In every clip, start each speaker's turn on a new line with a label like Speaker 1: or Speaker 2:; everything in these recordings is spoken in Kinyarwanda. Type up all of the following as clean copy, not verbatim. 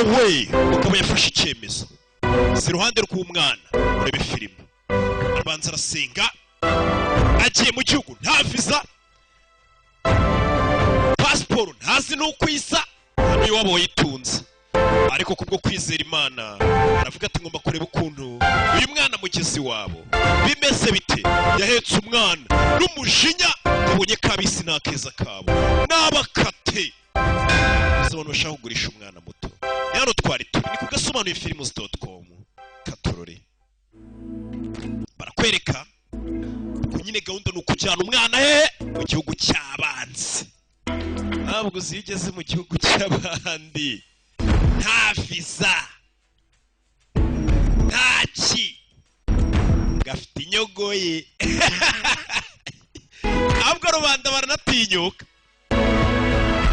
Speaker 1: Yewe, umugabo yafashe icyemezo, si iruhande rw'umwana. Urebe filime, arabanza arasenga. Agiye mu gihugu nta viza, pasiporo ntazi n'uko isa, hano iwabo wayitunze. Ariko kubwo kwizera Imana aravuga ati: "Ngomba kureba ukuntu uyu mwana mugezi wabo bimeze bite." Yahetse umwana n'umujinya, yabonye ko abisi nta keza kabo n'abakate. Gusa abantu bashaka kugurisha umwana muto. Ni hano twari turi, ni ku gasobanuye films.com. Katorore barakwereka ko nyine gahunda ni ukujyana umwana he mu gihugu cy'abanzi. Ntabwo uzi iyo ugeze mu gihugu cy'abandi nta viza, nta ki, gafite inyogoye. Ahubwo rubanda baranatinyuka.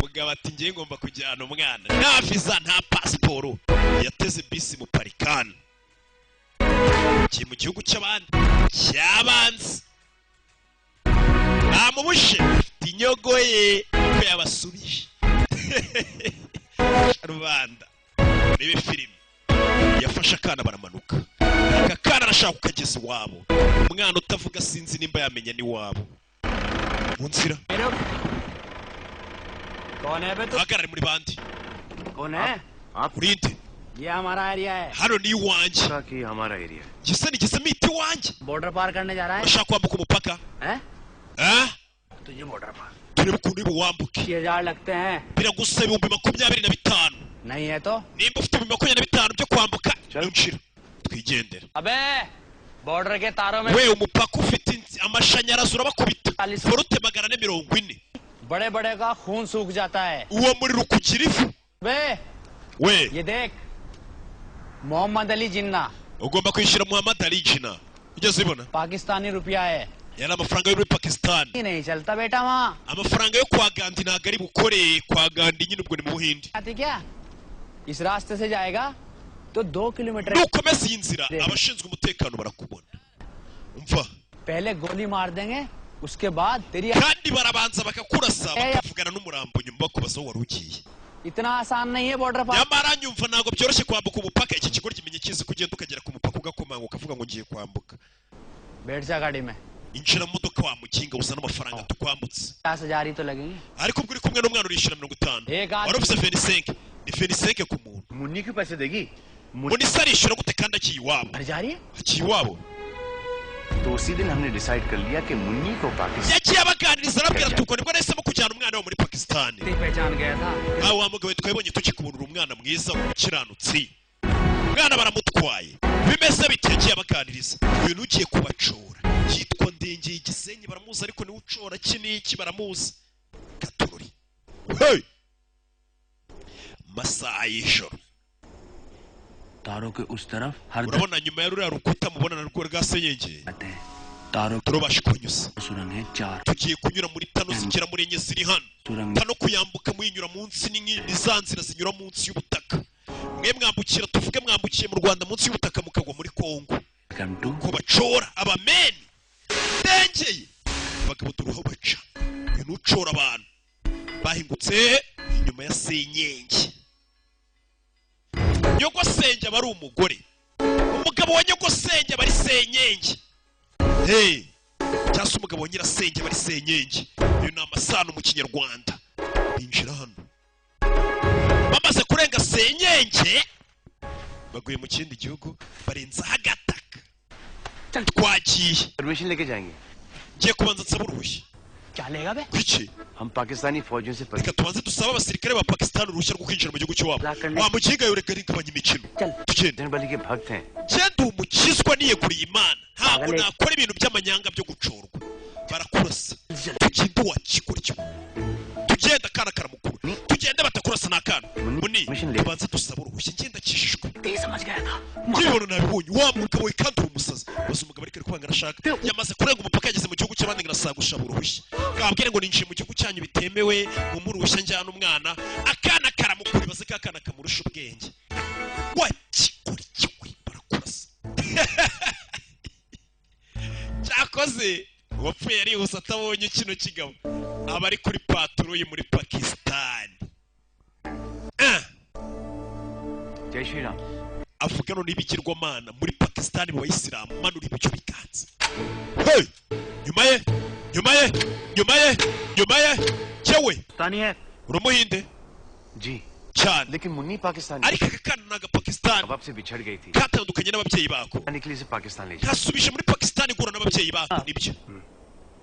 Speaker 1: Mugabo ati: "Ngiye, ngomba kujyana umwana nta viza, nta pasiporo." Yateze bisi mu parikani, agiye mu gihugu cy'abandi, cy'abanzi. Bamubushe, afite inyogoye ko yabasubije. Rubanda, urebe filime. Yafashe akana baramanuka. Aka kana arashaka kukageza iwabo. Umwana utavuga, sinzi nimba yamenya n'iwabo mu nzira.
Speaker 2: कौन है बे तू?
Speaker 1: Hagarare muri bandi.
Speaker 2: कौन है?
Speaker 1: Urinde?
Speaker 2: ये हमारा एरिया है।
Speaker 1: Hano ni iwanjye.
Speaker 3: कि हमारा area.
Speaker 1: Gisa nigeze mita iwanjye.
Speaker 2: Border पार करने जा रहा है?
Speaker 1: Urashaka kwambuka umupaka?
Speaker 2: हैं?
Speaker 1: Eh?
Speaker 2: तुझे बॉर्डर पार
Speaker 1: Turebe ukuntu uri buwambuke.
Speaker 2: 6,000 लगते हैं।
Speaker 1: Biragusaba 25,000.
Speaker 2: नहीं है तो?
Speaker 1: Nimba ufite 25,000 byo kwambuka, injira twigendera.
Speaker 2: अबे, बॉर्डर के तारों में
Speaker 1: We, umupaka ufite amashanyarazi urabakubita volts 440.
Speaker 2: बड़े बड़े का खून सूख जाता है।
Speaker 1: Uwo muriro ukugira ifu.
Speaker 2: बे,
Speaker 1: We,
Speaker 2: ये देख, मोहम्मद अली Jinnah.
Speaker 1: Ugomba kwishyura Muhammad Ali Jinnah. Ugeze ubibona?
Speaker 2: Pakistani रुपया है।
Speaker 1: Yari amafaranga yo muri Pakistan.
Speaker 2: ही नहीं चलता बेटा वहाँ।
Speaker 1: Amafaranga yo kwa Gandhi ntabwo ari bukore kwa Gandhi nyine, ubwo ni mu Buhindi.
Speaker 2: आती क्या? इस रास्ते से जाएगा तो 2 kilometre
Speaker 1: Nukomeza iyi nzira, abashinzwe umutekano barakubona. Umva,
Speaker 2: पहले गोली मार देंगे, उसके बाद तेरी
Speaker 1: kandi barabanza bakakurasa, bakavugana n'umurambo, nyuma bakubaza aho wari ugiye.
Speaker 2: इतना आसान नहीं है बॉर्डर पार।
Speaker 1: Nyamara nyumva, ntabwo byoroshye kwambuka umupaka. Iki kigo kimenye kizi kugenda ukagera ku mupaka, ugakomanga, ukavuga ngo ngiye kwambuka.
Speaker 2: बैठ जा गाड़ी में।
Speaker 1: Injira mu modoka wa mukinga, uzana amafaranga tukwambutse.
Speaker 2: 50,000 ही तो लगेंगे।
Speaker 1: Ariko ubwo uri kumwe n'umwana urishyura 50.
Speaker 2: Ega.
Speaker 1: Wari uvuze 25, ni 25 ku muntu.
Speaker 3: Munni क्यों पैसे देगी?
Speaker 1: Munisa arishyura gute kandi agiye iwabo?
Speaker 2: घर जा रही है।
Speaker 1: Agiye iwabo.
Speaker 3: तो उसी दिन हमने डिसाइड कर लिया कि मुन्नी को Pakistan
Speaker 1: Yagiye abaganiriza, arabwira ati: "Ubwo nibwo nahisemo kujyana umwana we muri Pakisitani."
Speaker 2: पहचान गया था।
Speaker 1: Aho wa mugabo we, twabonye tukikubonera umwana mwiza w'umukiranutsi. Umwana baramutwaye, bimeze bite? Yagiye abaganiriza. Uyu n'ugiye kubacora yitwa Ndengeye Igisenyi, baramuzi, ariko niwe ucora iki n'iki, baramuzi. Katorori, hey! Masaha y'ijoro.
Speaker 2: तारों के उस तरफ हर
Speaker 1: Urabona nyuma ya ruriya rukuta mubona narwo rwa senyenge,
Speaker 2: आते हैं तारों
Speaker 1: turabasha kunyuza.
Speaker 2: सुरंग है चार।
Speaker 1: Tugiye kunyura muri tunnel zigera muri enye ziri hano.
Speaker 2: सुरंग
Speaker 1: Tunnel kuyambuka muyinyura munsi ni ni za nzira zinyura munsi y'ubutaka. Mwe mwambukira, tuvuge mwambukiye mu Rwanda munsi y'ubutaka, mukagwa muri Kongo.
Speaker 2: To.
Speaker 1: Ko bacora abameni ndengeye abagabo, dore aho baca. Uyu ni ucora abantu bahingutse inyuma ya senyenge. Nyogosenge aba ari umugore, umugabo wa nyogosenge aba ari senyenge, hey, cyangwa se umugabo wa nyirasenge aba ari senyenge. Uyu ni amasano mu Kinyarwanda. Binjira hano, bamaze kurenga senyenge baguye mu kindi gihugu, barenzaho agataka. Twagiye.
Speaker 3: Permission लेके जाएंगे।
Speaker 1: Ngiye kubanza nsaba uruhushya.
Speaker 2: क्या लेगा बे?
Speaker 1: Kuki?
Speaker 3: हम पाकिस्तानी फौजियों से
Speaker 1: Reka tubanze dusabe abasirikare ba Pakistan uruhushya rwo kwinjira mu gihugu cy'iwabo. Wa mukinga, yoreka rigabanya imikino, tugende.
Speaker 3: बली के भक्त हैं।
Speaker 1: Genda, umukizwa, niyeguriye Imana, ntabwo nakora ibintu by'amanyanga byo gucorwa. Barakurasa. Tugende wa kigoryi, tugende. Akana karamukuru, tugende batakurasa. Ni akana muni. Tubanze dusabe uruhushya, ngenda akijijwe.
Speaker 2: समझ गया था।
Speaker 1: Nkibibona nabibonye wa mugabo we, kandi uri umusazi. Baza umugabo, ariko ari kwanga, arashaka. Yamaze kurenga umupaka, yageze mu gihugu cy'abandi, ngo arasaba gushaba uruhushya. Kabwire ngo ninjiye mu gihugu cyanyu bitemewe, mumpe uruhushya njyana umwana. Akana karamukura, ibaze ko akana kamurusha ubwenge. Wa kigoryi we, barakurasa. Cyakoze uwapfuye yarihuse atabonye kino kigabo aba ari kuri patrouille muri Pakisitani. Ah!
Speaker 3: जय श्री Ram.
Speaker 1: Avuga none ibigirwamana muri Pakisitani mu bayisilamu. Manura ibyo biganza. Hey! Nyuma ye, nyuma ye, nyuma ye, nyuma ye. Cyewe.
Speaker 3: है।
Speaker 1: Uri umuhinde?
Speaker 3: जी।
Speaker 1: Cyane.
Speaker 3: लेकिन मुन्नी Pakistani.
Speaker 1: Ariko aka kana ni agapakisitani.
Speaker 3: बाप से बिछड़ गई थी।
Speaker 1: Katandukanye n'ababyeyi bako.
Speaker 3: निकली से पाकिस्तान ले जा।
Speaker 1: Kasubije muri Pakisitani guhura n'ababyeyi bako, nibyo?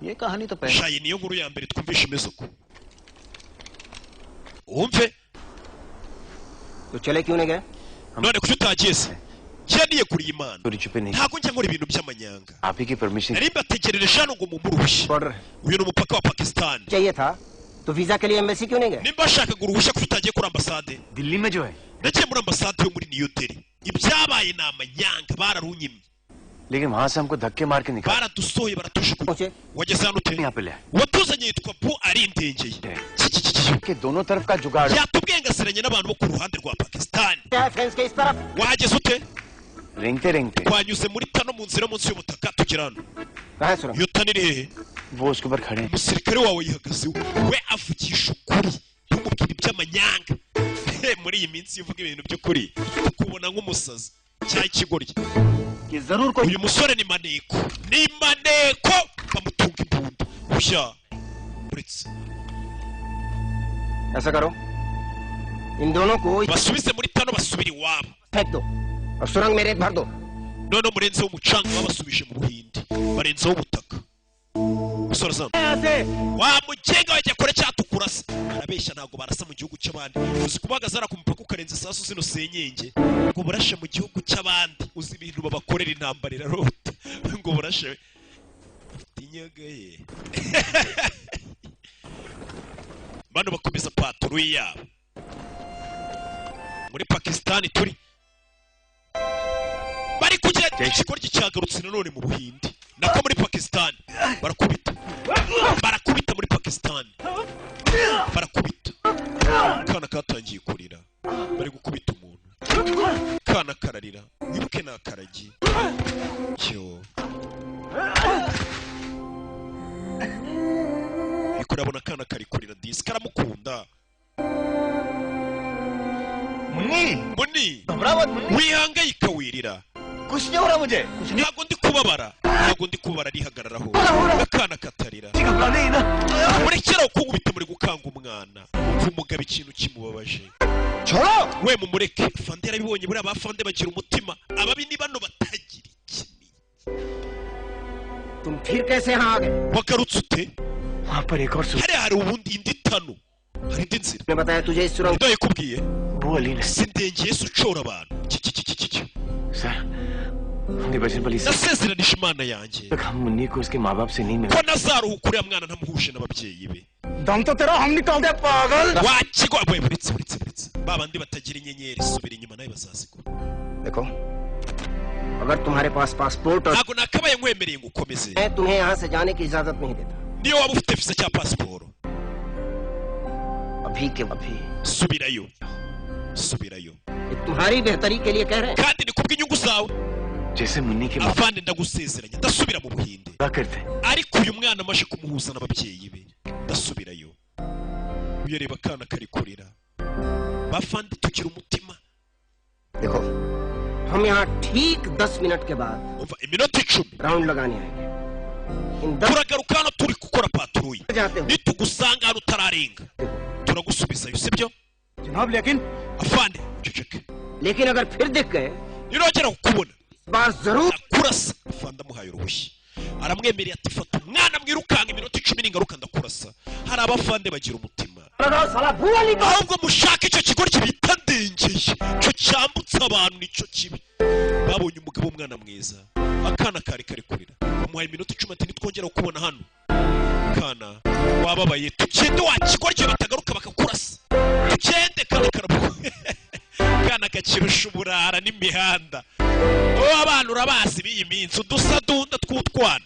Speaker 2: ये कहानी तो पहले
Speaker 1: Shayi, niyo nkuru ya mbere twumvishe imeze uko. Wumve.
Speaker 4: तो चले क्यों नहीं गए?
Speaker 1: None kuki utagiye se? Njye niyeguriye Imana.
Speaker 3: चोरी छुपे नहीं।
Speaker 1: Ntabwo njya nkora ibintu by'amanyanga.
Speaker 3: आप ही की permission.
Speaker 1: Nari mbategerereje hano ngo mumpe uruhushya.
Speaker 4: Border
Speaker 1: Uyu ni umupaka wa Pakisitani.
Speaker 4: चाहिए था तो वीजा के लिए एम्बेसी क्यों नहीं गए?
Speaker 1: Nimba washakaga uruhushya, kuki utagiye kuri ambasade?
Speaker 3: Delhi में जो है।
Speaker 1: Nagiye muri ambasade yo muri New Delhi. Ibyabaye ni amanyanga, bararunyimye.
Speaker 3: लेकिन वहां से हमको धक्के मार के निकाल
Speaker 1: Baradusohoye, baratujugunya.
Speaker 4: पहुंचे।
Speaker 1: Wageze hano ute?
Speaker 3: यहाँ पे ले आए।
Speaker 1: Uwatuzanye yitwa Bu arindengeye.
Speaker 3: के दोनों तरफ का जुगाड़।
Speaker 1: Yatubwiye ngo asiranye n'abantu bo ku ruhande rwa Pakisitani.
Speaker 4: क्या है फ्रेंड्स के इस तरफ?
Speaker 1: Wahageze ute?
Speaker 3: रेंगते रेंगते।
Speaker 1: Twanyuze muri tano, mu nzira munsi y'ubutaka, tugera hano.
Speaker 4: कहाँ है सुरंग?
Speaker 1: Iyo tano iri hehe?
Speaker 3: वो उसके ऊपर खड़े हैं।
Speaker 1: Umusirikare wawe yihagazeho. We avugisha ukuri, ntumubwire iby'amanyanga. Muri iyi minsi iyo uvuga ibintu by'ukuri tukubona nk'umusazi cyangwa ikigoryi.
Speaker 2: कि जरूर कोई
Speaker 1: Uyu musore ni maneko, ni maneko. Bamutunga imbunda. Ushya uretse.
Speaker 4: ऐसा करो, इन दोनों को
Speaker 1: Basubize muri tano, basubire iwabo.
Speaker 4: फेंक दो और सुरंग में रेत भर दो।
Speaker 1: Noneho murenzeho umucanga. Babasubije mu Buhinde, barenzeho ubutaka. Musore azana wa mugenga wajya kure cyatukurasa. Arabeshya, ntabwo barasa mu gihugu cy'abandi. Uzi kubagaza hariya ku mupaka ukarenza isasu zino senyenge ngo burashe mu gihugu cy'abandi? Uzi ibintu babakorera? Intambara irarota ngo burashe. Ufite inyaga ye. Bano bakomeza patrouille yabo muri Pakisitani. Turi bari kugenda, ikigoryi cyagarutse nanone mu Buhinde, nako muri Pakisitani. Barakubita, barakubita, muri Pakisitani barakubita. Akana katangiye kurira, bari gukubita umuntu, kana kararira. Wibuke ni akaragi cyo ariko urabona akana kari kurira, disi karamukunda.
Speaker 3: Munni.
Speaker 1: Muni.
Speaker 3: घबरा मत Munni.
Speaker 1: Wihangayika, wirira.
Speaker 3: कुछ नहीं हो रहा मुझे।
Speaker 1: Ntabwo ndi kubabara, ntabwo ndi kubabara. Arihagararaho, akana katarira.
Speaker 3: घबरा नहीं ना।
Speaker 1: Murekeraho kunkubita, muri gukanga umwana. Umva umugabo ikintu kimubabaje.
Speaker 3: छोड़ो।
Speaker 1: We mumureke. Fande yarabibonye. Buriya ba fande bagira umutima, ababi ni bano batagira iki.
Speaker 4: तुम फिर कैसे यहाँ आ गए?
Speaker 1: Wagarutse ute?
Speaker 3: वहां पर एक और सुरंग।
Speaker 1: Hariya hari ubundi indi tano, hari indi nzira.
Speaker 4: ने बताया तुझे इस सुरंग?
Speaker 1: Ninde yayikubwiye?
Speaker 3: वो अली ने।
Speaker 1: Si ndengeye se ucora abantu? Ki- ki- ki- ki- ki- ki.
Speaker 3: Sir, हमने बजरंग बली से
Speaker 1: Nasezeranije Imana yanjye
Speaker 3: तक हम मुन्नी को उसके माँ बाप से नहीं मिले।
Speaker 1: Ko nazaruhuka uriya mwana ntamuhuje n'ababyeyi be.
Speaker 3: दम तो तेरा हम निकाल दे पागल।
Speaker 1: Wakigo we, buretse, buretse, buretse. Ba bandi batagira inyenyeri, subira inyuma nawe bazazigura.
Speaker 4: देखो, अगर तुम्हारे पास passport और
Speaker 1: Ntabwo nakabaye nkwemereye ngo ukomeze.
Speaker 4: मैं तुम्हें यहाँ से जाने की इजाजत नहीं देता।
Speaker 1: Niyo waba ufite visa cya pasiporo.
Speaker 4: अभी के अभी।
Speaker 1: Subirayo, subirayo.
Speaker 4: ये तुम्हारी बेहतरी के लिए कह रहे हैं।
Speaker 1: Kandi ni kubw'inyungu zawe.
Speaker 3: जैसे मुन्नी के माँ
Speaker 1: Afande, ndagusezeranya ndasubira mu Buhinde,
Speaker 3: करते।
Speaker 1: Ariko uyu mwana amaze kumuhuza n'ababyeyi be ndasubirayo. Uyareba akana kari kurira. Bafande tugira umutima.
Speaker 4: देखो, हम यहाँ ठीक 10 मिनट के बाद
Speaker 1: Umva, iminota 10
Speaker 4: round लगाने आएंगे। इन 10
Speaker 1: turagaruka hano turi gukora patrouille.
Speaker 4: जाते हो।
Speaker 1: Nitugusanga hano utararenga turagusubizayo, sibyo?
Speaker 3: जनाब, लेकिन
Speaker 1: Afande, ceceke.
Speaker 4: लेकिन अगर फिर दिख गए,
Speaker 1: Nirongera kukubona
Speaker 4: इस बार जरूर
Speaker 1: ndakurasa. Afande amuhaye uruhushya, aramwemereye ati fata umwana mwirukanka, iminota 10 ningaruka ndakurasa. Hari abafande bagira umutima.
Speaker 4: लगाओ साला भूअली को।
Speaker 1: Ahubwo mushake icyo kigoryi bita ndengeye, cyo cyambutse abantu, nicyo kibi. Babonye umugabo w'umwana mwiza, akana kari kari kurira. Bamuhaye iminota 10, ati nitwongera kukubona hano kana wababaye, tugende wa kigoryi, batagaruka bakakurasa. Tugende. Kana karabu kana kakirusha uburara n'imihanda. Wowe abana urabazi b'iyi minsi, udusadunda tw'utwana.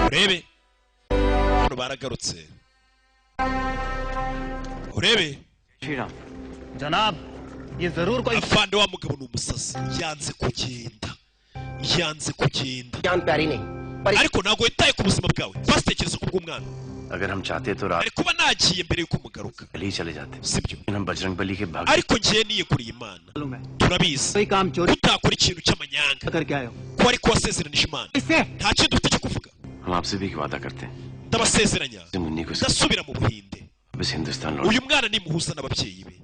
Speaker 1: Urebe hano baragarutse, urebe.
Speaker 3: Shri Ram.
Speaker 2: जनाब, ये जरूर कोई
Speaker 1: Afande, wa mugabo ni umusazi, yanze kugenda, yanze kugenda.
Speaker 4: जान प्यारी नहीं।
Speaker 1: Ariko ntabwo witaye ku buzima bwawe, basitekereza ku bw'umwana.
Speaker 3: अगर हम चाहते तो रात
Speaker 1: Ari kuba nagiye mbere y'uko mugaruka,
Speaker 3: पहले ही चले जाते।
Speaker 1: Sibyo?
Speaker 3: लेकिन हम बजरंग बली के भाग
Speaker 1: Ariko ngiye niyeguriye Imana, turabizi
Speaker 2: कोई काम चोरी
Speaker 1: utakora ikintu cy'amanyanga
Speaker 2: करके आए हो।
Speaker 1: Ko ariko wasezeranije Imana,
Speaker 2: इससे
Speaker 1: nta kindi ufite cyo kuvuga.
Speaker 3: हम आपसे भी एक वादा करते हैं।
Speaker 1: Ndabasezeranya,
Speaker 3: से मुन्नी को
Speaker 1: ndasubira mu Buhinde,
Speaker 3: बस Hindustan लौट
Speaker 1: uyu mwana nimuhuza n'ababyeyi be.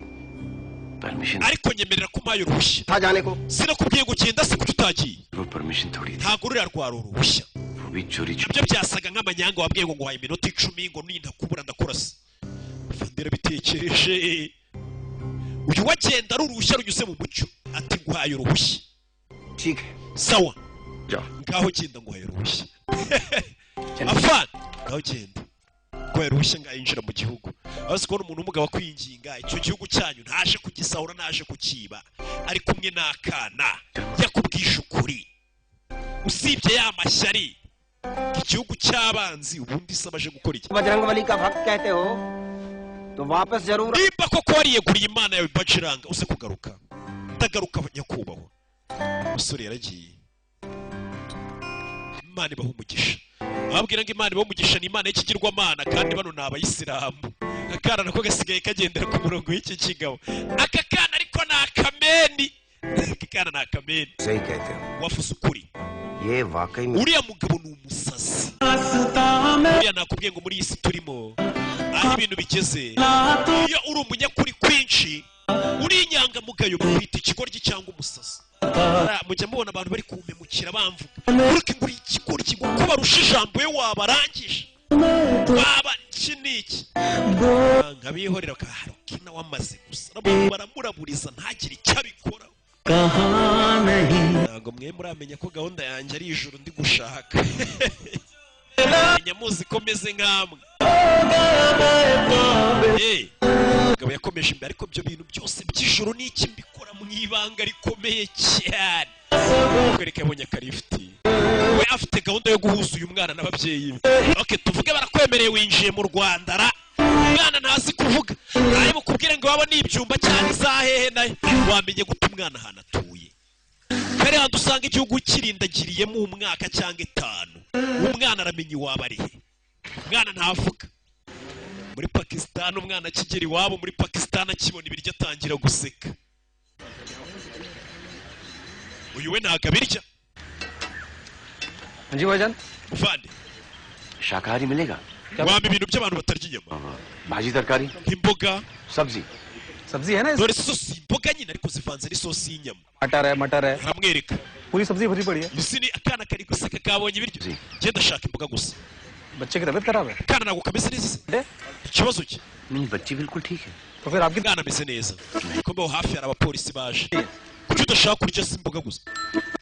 Speaker 3: Permission
Speaker 1: Ariko nyemerera ko umpaye uruhushya.
Speaker 4: था जाने को।
Speaker 1: Sinakubwiye ngo ugenda se? Kuki utagiye?
Speaker 3: वो permission थोड़ी थी।
Speaker 1: Ntabwo ruriya rwari uruhushya.
Speaker 3: वो भी चोरी चोरी।
Speaker 1: Nabyo byasaga nk'amanyanga. Wabwiye ngo nguhaye iminota 10, ngo nintakubura ndakurasa. Fandera bitekereje, uyu wagenda ari uruhushya runyuze mu mucyo, ati nguhaye uruhushya.
Speaker 4: ठीक है।
Speaker 1: Sawa.
Speaker 3: जाओ।
Speaker 1: Ngaho genda, nguhaye uruhushya afana, ngaho genda, nguhaye uruhushya, ngaho yinjira mu gihugu. Aho kubona umuntu w'umugabo akwinginga icyo gihugu cyanyu, ntaje kugisahura, ntaje kukiba, ari kumwe n'akana, yakubwije ukuri, usibye ya mashyari, igihugu cy'abanzi. Ubundi se abaje gukora iki?
Speaker 4: Bajrang Bali का भक्त कहते हो तो वापस जरूर
Speaker 1: Nimba koko wariyeguriye Imana yawe Bajiranga, uze kugaruka. Ndagaruka nyakubahwa. Umusore yaragiye. Imana ibaha umugisha. Ababwira ngo Imana ibaha umugisha ni Imana y'ikigirwamana, kandi bano ni abayisilamu. Akana nako gasigaye kagendera ku murongo w'iki kigabo. Aka kana ariko ni akameni, aka kana ni akameni.
Speaker 4: सही कहते हो।
Speaker 1: Wavuze ukuri.
Speaker 4: ये वाकई में
Speaker 1: Uriya mugabo ni umusazi uriya. Nakubwiye ngo muri iyi si turimo, aho ibintu bigeze, iyo uri umunyakuri kwinshi, uri inyangamugayo, bakwita ikigoryi cyangwa umusazi. Mujya mubona abantu bari kumpemukira bamvuga uruke ngo uri ikigoryi, ngo ko barusha ijambo we wabarangije waba iki n'iki, nkabihorera bakaharuka wamaze gusa baramuraburiza ntagire icyo abikora. Ntabwo mwe muramenya ko gahunda yanjye ari ijuru ndi gushaka. Menya muzi ko meze nk'amwe. Eh, umugabo yakomeje imbere, ariko ibyo bintu byose by'ijuru ni iki mbikora mu ibanga rikomeye cyane. Kwereka yabonye akarifiti, we afite gahunda yo guhuza uyu mwana n'ababyeyi be. Okay, tuvuge barakwemereye, winjiye mu Rwanda ra, umwana ntazi kuvuga, nawe mukubwire ngo waba ni ibyumba cyane za hehe, nayo wamenye gute umwana ahantu atuye? Kare hantu usanga igihugu kirindagiriyemo umwaka cyangwa 5, umwana aramenya iwabo ari he. Umwana ntavuga. Muri Pakistan, umwana akigera iwabo muri Pakistan, akibona ibiryo atangira guseka. Uyu we ntabwo abirya.
Speaker 2: जी भाईजान।
Speaker 1: Muvandi.
Speaker 3: शाकाहारी मिलेगा?
Speaker 1: Wampa ibintu by'abantu batarya inyama?
Speaker 3: भाजी तरकारी।
Speaker 1: Imboga.
Speaker 3: सब्जी।
Speaker 2: सब्जी है ना इस-
Speaker 1: Dore isosi, imboga nyine ariko zivanze n'isosi y'inyama.
Speaker 2: मटर है, मटर है।
Speaker 1: Aramwereka.
Speaker 2: पूरी सब्जी भरी पड़ी है।
Speaker 1: Izi ni akana kari guseka kabonye ibiryo. Genda shaka imboga gusa.
Speaker 2: बच्चे की तबीयत खराब है।
Speaker 1: Akana ntabwo kameze neza se? Ikibazo cye?
Speaker 3: नहीं, बच्ची बिल्कुल ठीक है।
Speaker 2: तो फिर आपकी
Speaker 1: Umwana ameze neza. Kumbe aho hafi hari abapolisi baje. Kuki udashaka kurya se imboga gusa?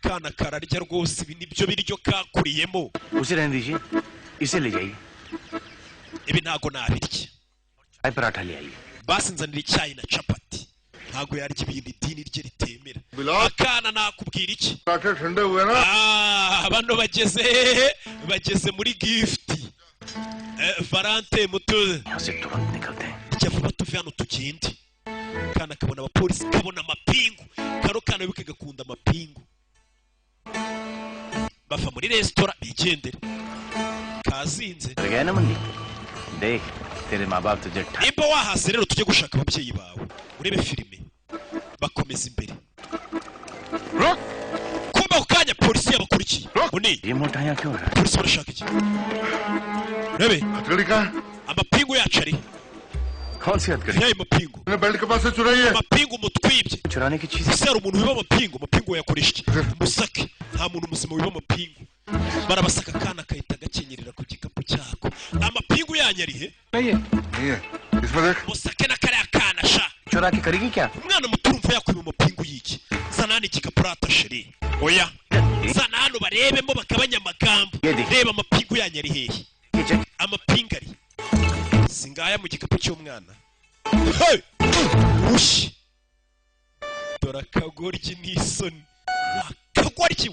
Speaker 1: Akana kararya rwose, ibi nibyo biryo kakuriyemo.
Speaker 3: उसे रहने दीजिए, इसे ले जाइए।
Speaker 1: Ibi ntabwo nabirya.
Speaker 3: चाय पराठा ले आइए।
Speaker 1: Basi nzanira icyayi na capati. Ntabwo yarya ibintu idini rye ritemera. Akana nakubwira iki?
Speaker 5: पराठे ठंडे हुए ना।
Speaker 1: Ah, bano bageze hehe? Bageze muri gift. Valente mutu
Speaker 3: यहाँ से तुरंत निकलते हैं।
Speaker 1: Rya vuba tuve hano tugende. Kana kabona abapolisi, kabona amapingu. Kano kana wibuke gakunda amapingu. Bava muri resitora bigendere kazinze.
Speaker 3: डर गया ना मुन्नी? देख, तेरे माँ बाप तुझे ठा-
Speaker 1: Nimba wahase rero, tujye gushaka ababyeyi bawe. Urebe filime, bakomeza imbere. Kumba ako kanya polisi yabakurikiye muni.
Speaker 3: ये मोटा यहाँ क्यों रहा है?
Speaker 1: Polisi barashaka iki? Urebe.
Speaker 5: हथकड़ी का
Speaker 1: Amapingu yacu ari
Speaker 3: कौन सी हथकड़ी?
Speaker 1: Y'ayo mapingu.
Speaker 5: Belt के पास से चुराई है।
Speaker 1: Amapingu mutwibye.
Speaker 3: चुराने की चीज?
Speaker 1: Ese hari umuntu wiba amapingu? Amapingu wayakoresha iki? Musake, nta muntu muzima wiba amapingu. Barabasaka, akana kahita gakenyerera ku gikapu cyako. Amapingu yanyu ari he?
Speaker 2: नहीं है।
Speaker 5: नहीं है इसमें, देख।
Speaker 1: Musake na kariya kana sha.
Speaker 3: चुरा के करेगी क्या?
Speaker 1: Umwana muto urumva yakwiba amapingu y'iki? Zana hano igikapu rata chérie. Oya, zana hano barebemo bagabanya amagambo. Reba, amapingu yanyu ari hehe?
Speaker 3: ये check.
Speaker 1: Amapingu ari si ngaya mu gikapu cy'umwana. Hey! Urushyi, dore akagoryi n'isoni, akagoryi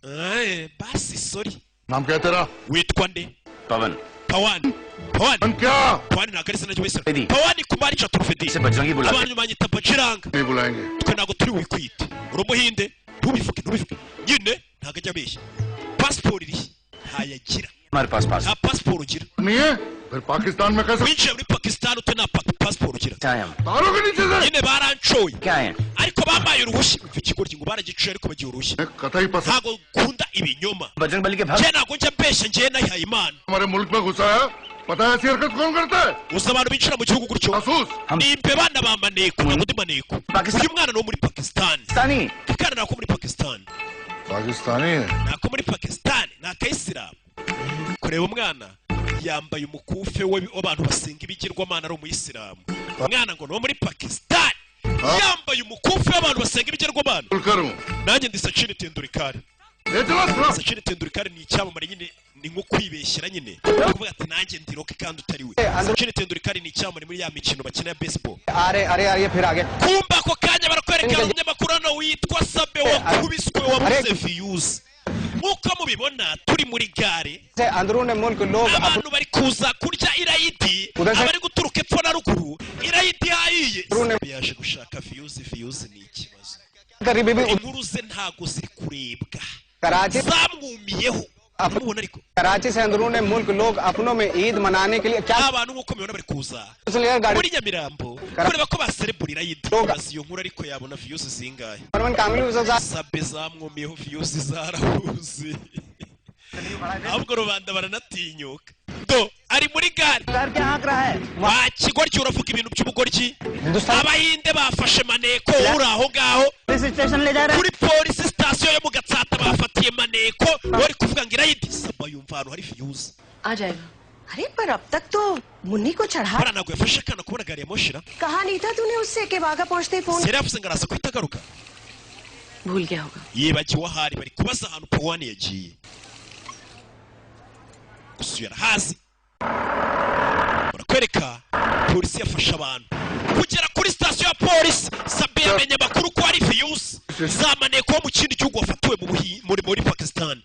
Speaker 1: we. Basi sorry.
Speaker 5: नाम क्या है तेरा?
Speaker 1: Witwa nde?
Speaker 3: Pawan.
Speaker 1: Pawani, Pawani.
Speaker 5: पवन क्या?
Speaker 1: Pawani ntabwo ari izina ry'Abayisilamu.
Speaker 3: Fedi.
Speaker 1: Pawani Kumari Chaturvedi.
Speaker 3: इसे बजरंगी बुलाते।
Speaker 1: Abantu banyita Bajiranga.
Speaker 5: नहीं बुलाएंगे।
Speaker 1: Twe ntabwo turi bubikwite. Uri umuhinde, ntubivuge, ntubivuge nyine. Ntabwo ajya abeshya. Pasiporo irihe? Ntayagira.
Speaker 3: हमारे पास पास
Speaker 1: Nta pasiporo ugira.
Speaker 5: नहीं है, फिर पाकिस्तान में कैसे?
Speaker 1: Winjiye muri Pakistan ute nta pasiporo ugira?
Speaker 3: आए हम
Speaker 5: तारों के नीचे से
Speaker 1: Nyine barancoye,
Speaker 3: क्या आए हैं?
Speaker 1: ariko bampaye uruhushya. Umva ikigoryi ngo baragicoye ariko bagiye uruhushya.
Speaker 5: कतई पसंद
Speaker 1: Ntabwo nkunda ibinyoma.
Speaker 3: Bajrang Bali के भक्त
Speaker 1: Njye ntabwo njya mbeshya, njye nayihaye Imana.
Speaker 5: हमारे मुल्क में घुसा है, पता है ऐसी हरकत कौन करता है?
Speaker 1: Gusa abantu binjira mu gihugu gutyo
Speaker 5: जासूस।
Speaker 1: ni imbeba na ba maneko, ntabwo ndi maneko.
Speaker 3: Pakistan-
Speaker 1: Uyu mwana ni uwo muri Pakistan.
Speaker 3: Pakistani.
Speaker 1: Akana ni ako muri Pakistan.
Speaker 5: Pakistani है।
Speaker 1: Ni ako muri Pakistan, ni akayisilamu. Kureba umwana yambaye umukufe w'abantu basenga ibigirwamana, ari umuyisilamu. Umwana ngo ni uwo muri Pakistan, yambaye umukufe w'abantu basenga ibigirwamana.
Speaker 5: Tendulkar हूँ।
Speaker 1: Nanjye ndi Sachin Tendulkar.
Speaker 5: ये चलो सुनो।
Speaker 1: Sachin Tendulkar ni icyamamare nyine, ni nko kwibeshyera nyine kuvuga ati nanjye ndi Rocky kandi utari we. Sachin Tendulkar ni icyamamare muri ya mikino bakina ya baseball.
Speaker 2: अरे अरे अरे, ये फिर आगे।
Speaker 1: Kumba ako kanya barakwereka umunyamakuru hano witwa Sabe wakubiswe, wabuze views. Nk'uko mubibona turi muri gare,
Speaker 2: से अंदरून मुल्क लोग
Speaker 1: abantu bari kuza kurya irayidi, abari guturuka epfo na ruguru, irayidi hayiye. Sabe yaje gushaka views, views ni ikibazo.
Speaker 2: करीबी भी
Speaker 1: Inkuru ze ntago ziri kurebwa,
Speaker 2: Karachi
Speaker 1: zamwumiyeho, mubona ariko.
Speaker 2: Karachi से अंदरून मुल्क लोग अपनों में ईद मनाने के लिए क्या
Speaker 1: Abantu nk'uko mubibona bari kuza
Speaker 2: लेकर गाड़ी
Speaker 1: muri Nyamirambo kureba ko baserebura irayidi. Bazi iyo nkuru ariko yabona views zingahe?
Speaker 2: Parman Kamil
Speaker 1: Sabe zamwumiyeho, views zarahuze, ahubwo rubanda baranatinyuka. Do ari muri gare.
Speaker 4: क्या हाँक रहा है?
Speaker 1: Wa kigoryi, uravuga ibintu by'ubugoryi.
Speaker 2: Hindustan
Speaker 1: Abahinde bafashe maneko uri aho ngaho
Speaker 4: police station ले जा रहे
Speaker 1: kuri polisi sitasiyo yo mu Gatsata, bafatiye maneko wari kuvuga ngo irayidi. Saba yumva ahantu hari views.
Speaker 6: आ जाएगा। अरे पर अब तक तो मुन्नी को चढ़ा
Speaker 1: Bariya ntabwo yafashe akana kubona gari ya moshi ra?
Speaker 6: कहा नहीं था तूने उससे कि वाघा पहुंचते ही phone
Speaker 1: Yari yavuze ngo araza guhita agaruka.
Speaker 6: भूल गया होगा।
Speaker 1: Yibagiwe ahari. Bari kubaza ahantu Powani yagiye gusubira hasi. Barakwereka polisi yafashe abantu kugera kuri sitasiyo ya polisi. Sabe yamenye amakuru ko hari views za maneko wo mu kindi gihugu wafatiwe mu muri Pakistan,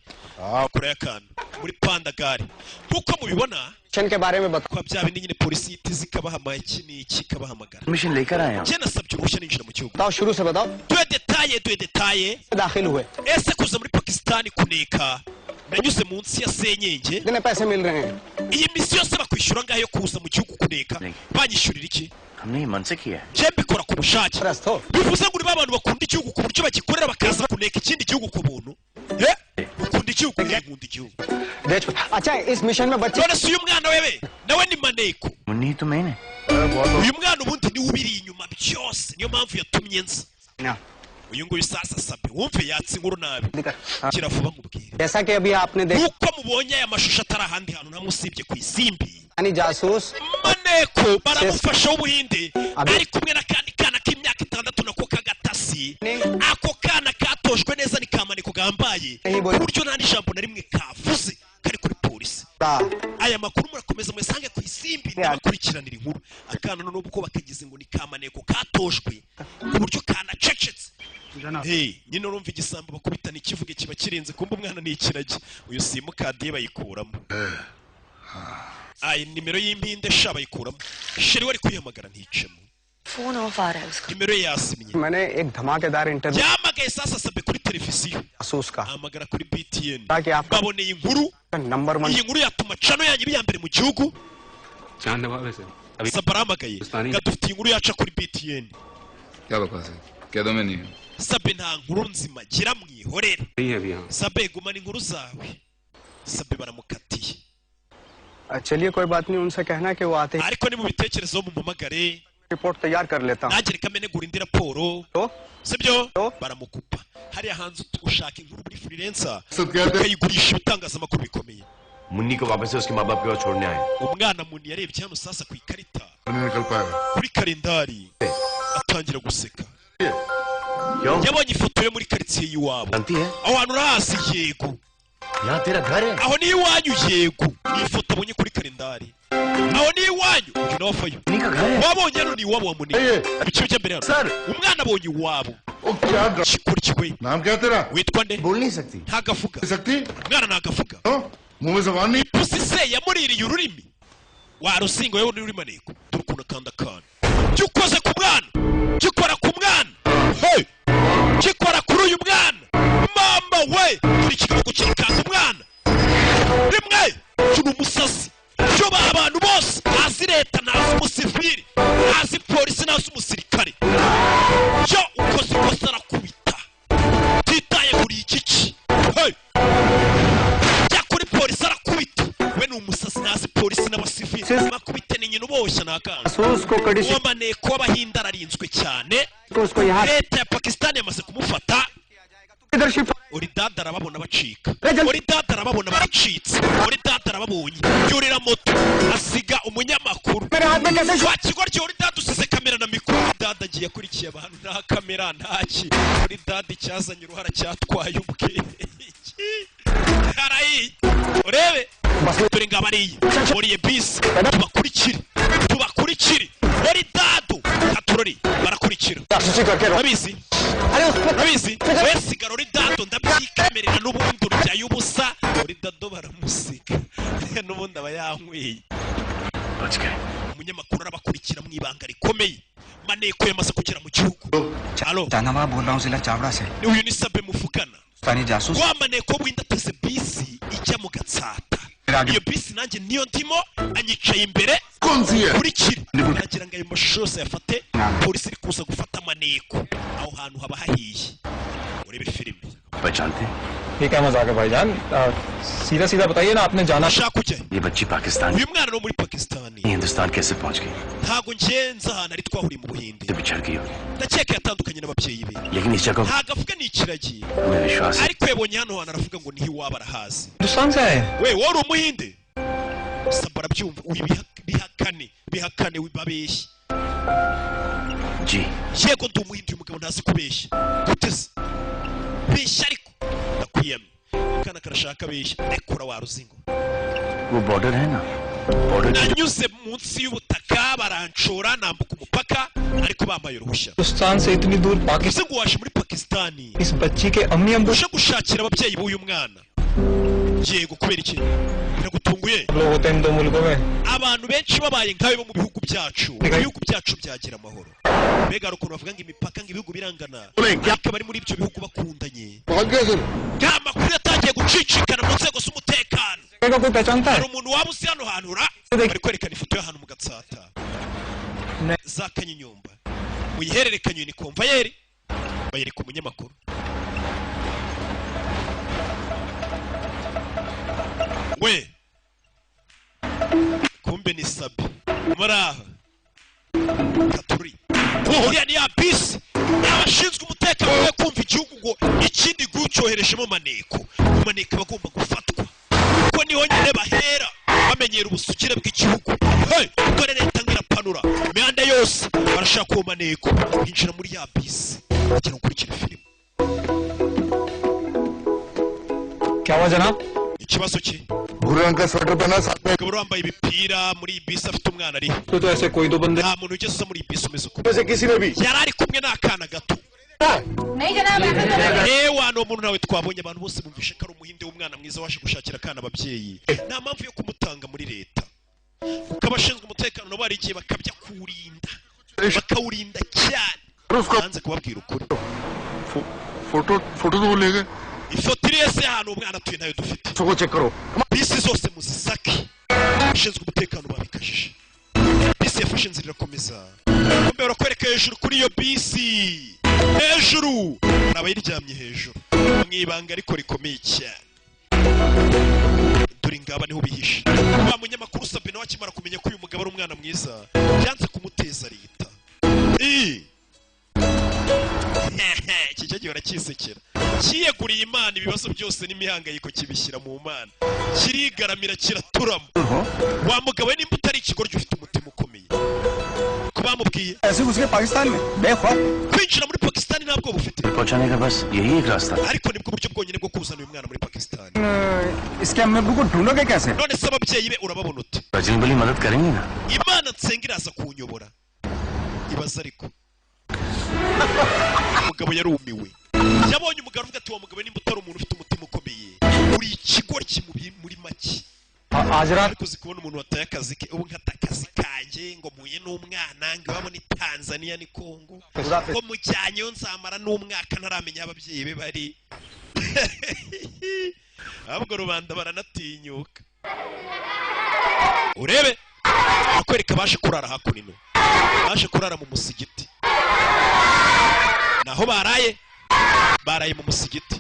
Speaker 1: kure y'akantu muri pandagare nk'uko mubibona.
Speaker 2: के बारे में बता।
Speaker 1: Kwa bya bindi nyine polisi ihita ikabahamagara, iki n'iki, ikabahamagara.
Speaker 3: Permission लेकर आए हम।
Speaker 1: Njye nasabye uruhushya ninjira mu gihugu.
Speaker 2: बताओ, शुरू से बताओ।
Speaker 1: Duhe détails, duhe détails.
Speaker 2: दाखिल हुए?
Speaker 1: Ese kuza muri Pakisitani kuneka nanyuze munsi ya senyenge?
Speaker 2: कितने पैसे मिल रहे हैं?
Speaker 1: Iyi misi yose bakwishyura ngaho yo kuza mu gihugu kuneka, banyishyurira iki?
Speaker 3: हमने ये मन से किया है।
Speaker 1: Njye mbikora ku bushake.
Speaker 2: Trust हो।
Speaker 1: Bivuze ngo uri abantu bakunda igihugu ku buryo bagikorera bakaza kuneka ikindi gihugu ku buntu. Eh, ukunda igihugu? Eh, nkunda igihugu.
Speaker 2: देश। अच्छा, इस mission में बच्चे
Speaker 1: None se uyu mwana wewe nawe ni maneko?
Speaker 3: Munni तो मैंने
Speaker 1: Uyu mwana ubundi niwe ubiri inyuma byose, niyo mpamvu yatumye nza.
Speaker 2: ना
Speaker 1: Uyu nguyu sasa Sabe wumve yatse inkuru nabi. Kira vuba nkubwire.
Speaker 2: जैसा कि अभी आपने देखा,
Speaker 1: Nk'uko mubonye aya mashusho atari ahandi hantu ntamwe usibye ku Isimbi,
Speaker 2: यानी जासूस
Speaker 1: maneko baramufasha w'Ubuhinde ari kumwe n'akandi kana k'imyaka 6 nako k'agatasi. Ako kana katojwe neza, ni ka maneko gambaye ku buryo nta n'ijambo na rimwe kavuze kari kuri polisi. Aya makuru murakomeza muyasange ku Isimbi, ndabakurikiranira inkuru. Akana none ubwo bakagize ngo ni ka maneko katojwe ku buryo kanacecetse. Hey, nyine urumva igisambo bakubitana ikivuge kiba kirenze, kumba umwana ni ikiragi. Uyu simukadi bayikuramo, ayi nimero y'impinde sha bayikuramo. Chéri we ari kwihamagara nticemo.
Speaker 6: Phone off आ रहा है उसका।
Speaker 1: Nimero ye yasimye.
Speaker 2: मैंने एक धमाकेदार interview
Speaker 1: Yahamagaye sasa Sabe kuri televiziyo,
Speaker 2: जासूस का
Speaker 1: ahamagara kuri BTN.
Speaker 2: ताकि आपका
Speaker 1: Baboneye inkuru.
Speaker 2: Number 1
Speaker 1: Iyi nkuru yatuma channel yanyu iba iya mbere mu gihugu.
Speaker 7: चांद नवाब से अभी
Speaker 1: Sabe arahamagaye ngo dufite inkuru yaca kuri BTN.
Speaker 8: क्या बकवास है, कह दो मैं नहीं हूँ।
Speaker 1: Sabe nta nkuru nzima gira, mwihorere.
Speaker 7: नहीं है अभी यहाँ।
Speaker 1: Sabe gumana inkuru zawe. Sabe baramukatiye.
Speaker 2: चलिए, कोई बात नहीं, उनसे कहना कि वो आते ही
Speaker 1: Ariko ni mu bitekerezo mumumamagare.
Speaker 2: Report तैयार कर लेता हूँ।
Speaker 1: Nanjye reka menegura indi raporo.
Speaker 2: तो
Speaker 1: Sibyo, baramukupa hariya hanze. Ushaka inkuru muri freelancer
Speaker 5: सब कहते
Speaker 1: ukayigurisha ibitangazamakuru bikomeye.
Speaker 9: Munni को वापस से उसके माँ बाप के पास छोड़ने आए।
Speaker 1: Umwana muntu yarebye hano sasa ku ikarita,
Speaker 5: नहीं निकल पाएगा।
Speaker 1: Kuri kalendari, atangira guseka.
Speaker 9: क्यों?
Speaker 1: Yabonye ifoto yo muri karitsiye y'iwabo.
Speaker 9: जानती है?
Speaker 1: Aho hantu urahazi? Yego.
Speaker 9: यहाँ तेरा घर है?
Speaker 1: Aho ni iwanyu? Yego. Ni ifoto abonye kuri kalendari, aho ni iwanyu. Uyu nawe avayo.
Speaker 3: Munni का घर है।
Speaker 1: Wabonye hano ni iwabo wa Munini, ibice bijya mbere hano. Umwana abonye iwabo.
Speaker 5: ओ क्या
Speaker 1: Kikurikiwe.
Speaker 5: नाम क्या तेरा?
Speaker 1: Witwa nde?
Speaker 3: बोल नहीं सकती।
Speaker 1: Ntagavuga.
Speaker 5: सकती।
Speaker 1: Umwana ntagavuga.
Speaker 5: तो मुंह में जबान नहीं।
Speaker 1: Pusi se yamuririye ururimi warusinga wewe uri maneko. Dore ukuntu akanda akana, jya ukoze ku mwana, jya ukora ku mwana. Hey! Jya ukora kuri uyu mwana, mama we. Dore ikigabo kirikanga umwana. Nakanga.
Speaker 10: जासूस को कड़ी
Speaker 1: Uwo maneko w'Abahinde ararinzwe cyane.
Speaker 10: को उसको यहाँ
Speaker 1: Leta ya Pakisitani yamaze kumufata.
Speaker 10: इधर shift
Speaker 1: Oridada arababona bacika, Oridada arababona baracitse, Oridada arababonye yurira moto asiga umunyamakuru.
Speaker 10: मेरे हाथ में कैसे
Speaker 1: Wa kigoryi, Oridada usize kamera na mikoro. Oridada agiye akurikiye abantu, nta kamera ntaki. Oridada icyazanye uruhara cyatwaye ubwenge harayi. Urebe dore ngabo ariye muriye bisi, tubakurikire tubakurikire. Oridado katurori barakurikira.
Speaker 10: जासूसी करके रोक
Speaker 1: Urabizi,
Speaker 10: अरे उस पर
Speaker 1: urabizi we sigara Oridado, ndabyikamerera n'ubundi uryaye ubusa. Oridado baramusiga n'ubundi aba yanyweye.
Speaker 3: बच गए।
Speaker 1: Umunyamakuru arabakurikira mu ibanga rikomeye. Maneko yamaze kugera mu gihugu. Halo?
Speaker 10: जानवा बोल रहा हूँ जिला चावड़ा से।
Speaker 1: Uyu ni Sabe muvugana.
Speaker 10: Pakistani जासूस
Speaker 1: Wa maneko w'inda ateze bisi ijya mu Gatsata. Iyo bisi nanjye niyo ndimo, anyicaye imbere.
Speaker 5: कौन सी है?
Speaker 1: Nkurikire nagira ngo ayo mashusho yose yafate. Polisi iri kuza gufata maneko, aho hantu haba hahiye. Urebe filime.
Speaker 3: पहचानते हैं?
Speaker 7: ये क्या मजाक है भाईजान? सीधा सीधा बताइए ना, आपने जाना
Speaker 1: Ashaka kujya
Speaker 3: ये बच्ची Pakistan
Speaker 1: uyu mwana ni wo muri Pakisitani.
Speaker 3: Hindustan कैसे पहुंच गई?
Speaker 1: Ntago ngenza ahantu ari, twahuriye mu Buhinde.
Speaker 3: से बिछड़ गई होगी।
Speaker 1: Ndakeka yatandukanye n'ababyeyi be.
Speaker 3: लेकिन इस जगह
Speaker 1: Ntago avuga ni ikiragi,
Speaker 3: हमें विश्वास है।
Speaker 1: ariko yabonye hano hantu aravuga ngo niho iwabo, arahazi.
Speaker 7: Hindustan से आए?
Speaker 1: We wari umuhinde? Saba arabyumva uyu bihakane bihakane babeshye.
Speaker 3: Ji.
Speaker 1: Yego ndi umuhinde. Uyu mugabo ntazi kubeshya. Gute se beshya? Ariko ndakwiyamye, akana karashaka beshya, rekura wa ruzingo.
Speaker 3: वो बॉर्डर है ना, बॉर्डर की
Speaker 1: Nanyuze munsi y'ubutaka baranshora nambuka umupaka, ariko bambaye uruhushya.
Speaker 7: Hindustan से इतनी दूर Pakistan
Speaker 1: Bivuze ngo waje muri Pakisitani
Speaker 7: इस बच्ची के अम्मी अब्बू
Speaker 1: uje gushakira ababyeyi b'uyu mwana? Yego. Kubera iki biragutunguye?
Speaker 7: लोग होते हैं इन दो मुल्कों में।
Speaker 1: Abantu benshi babaye nkawe bo mu bihugu byacu, ibihugu byacu byagira amahoro. Mbega hari ukuntu bavuga ngo imipaka, ngo ibihugu birangana, ariko abari muri ibyo bihugu bakundanye.
Speaker 5: पहुंच गए sir.
Speaker 1: Nta makuru yatangiye gucicikana mu nzego z'umutekano.
Speaker 7: का कोई पहचानता है?
Speaker 1: Hari umuntu waba uzi hano hantu ra? Bari kwerekana ifoto y'ahantu mu Gatsata za Kanyinyumba, muyihererekanye ni komvayeri bayereka umunyamakuru. We kumbe ni Sabi muri aha katuri. Iriya ni ya bisi abashinzwe umutekano we kumva igihugu ngo ikindi gihugu cyoherejemo maneko. Maneko aba agomba gufatwa kuko niho nyine bahera bamenyera ubusugire bw'igihugu. Hey, dore leta ngo irapanura imihanda yose, barashaka uwo maneko. Yinjira muri ya bisi kugira ngo ukurikire filime.
Speaker 7: क्या हुआ जनाब?
Speaker 1: Ikibazo cye?
Speaker 5: भूरे रंग का स्वेटर पहना है, साथ में
Speaker 1: Umugabo wambaye ibipira muri iyi bisi afite umwana ari
Speaker 7: तो तो ऐसे कोई दो बंदे
Speaker 1: nta muntu ugeze uza muri iyi bisi umeze uko.
Speaker 9: से किसी ने भी
Speaker 1: Yari ari kumwe n'akana gato.
Speaker 11: नहीं जनाब, ऐसा तो नहीं।
Speaker 1: Ewa ni umuntu nawe twabonye. Abantu bose bumvishe ko ari umuhinde w'umwana mwiza waje gushakira akana ababyeyi, nta mpamvu yo kumutanga muri leta, kuko abashinzwe umutekano nabo hari igihe bakabya kuwurinda, bakawurinda cyane. Nanze kubabwira ukuri.
Speaker 5: Photo photo तो वो ले गए।
Speaker 1: Ifoto iri ese y'ahantu umwana atuye ntayo dufite.
Speaker 9: सबको चेक करो।
Speaker 1: Bisi zose muzisake, abashinzwe umutekano babikajije. Bisi yafashe inzira irakomeza. Kumbe barakwereka hejuru kuri iyo bisi, hejuru hari abayiryamye hejuru mu ibanga ariko rikomeye cyane. Dore ngaba niho bihishe. Wa munyamakuru Sabine nawe akimara kumenya ko uyu mugabo ari umwana mwiza, byanze kumuteza leta. Ii! Iki cyo gihora cyisekera, cyiyeguriye Imana, ibibazo byose n'imihangayiko kibishyira mu Mana, kirigaramira kiraturama. Wa mugabo we, nimba utari ikigoryi ufite umutima ukomeye ko bamubwiye
Speaker 10: ऐसे घुस गए पाकिस्तान में बेखौफ।
Speaker 1: Kwinjira muri Pakisitani ntabwo bufite
Speaker 3: पहुंचाने का बस यही एक रास्ता था।
Speaker 1: Ariko nibwo buryo bwonyine bwo kuzana uyu mwana muri Pakisitani.
Speaker 10: इसके अम्मी अब्बू को ढूंढोगे कैसे?
Speaker 1: None se ababyeyi be urababona ute?
Speaker 3: Bajrang Bali मदद करेंगे ना?
Speaker 1: Imana nsenga iraza kunyobora. Ibaza ariko umugabo yarumiwe, yabonye umugabo avuga ati wa mugabo, nimba utari umuntu ufite umutima ukomeye uri ikigoryi muri make.
Speaker 7: आज रात
Speaker 1: Ariko uzi kubona umuntu wataye akazi ke? Ubu nkata akazi kanjye ngo mpuye n'umwana ngo iwabo ni Tanzania ni Kongo, ngo mujyanyeyo nzamara n'umwaka ntaramenya aho ababyeyi be bari. Ahubwo rubanda baranatinyuka. Urebe akwereka baje kurara hakuno, baje kurara mu musigiti. Naho baraye, baraye mu musigiti.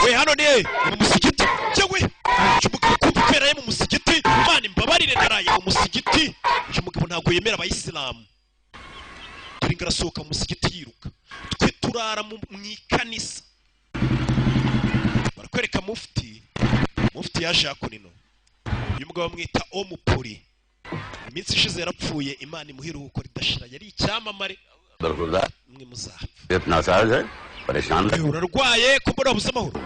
Speaker 1: We hano ni he? Ni mu musigiti. Yewe umugabo kumva ko yaraye mu musigiti. Imana imbabarire, naraye mu musigiti. Uyu mugabo ntabwo yemera abayisilamu. Turi ngarasohoka mu musigiti yiruka, twe turara mu ikanisa. Barakwereka mufti, mufti yaje hakuno. Uyu mugabo bamwita Omupuri, iminsi ishize yarapfuye, Imana imuha iruhuko ridashira, yari icyamamare. Mwe muzapfa. Urarwaye ko mbona wabuze amahoro?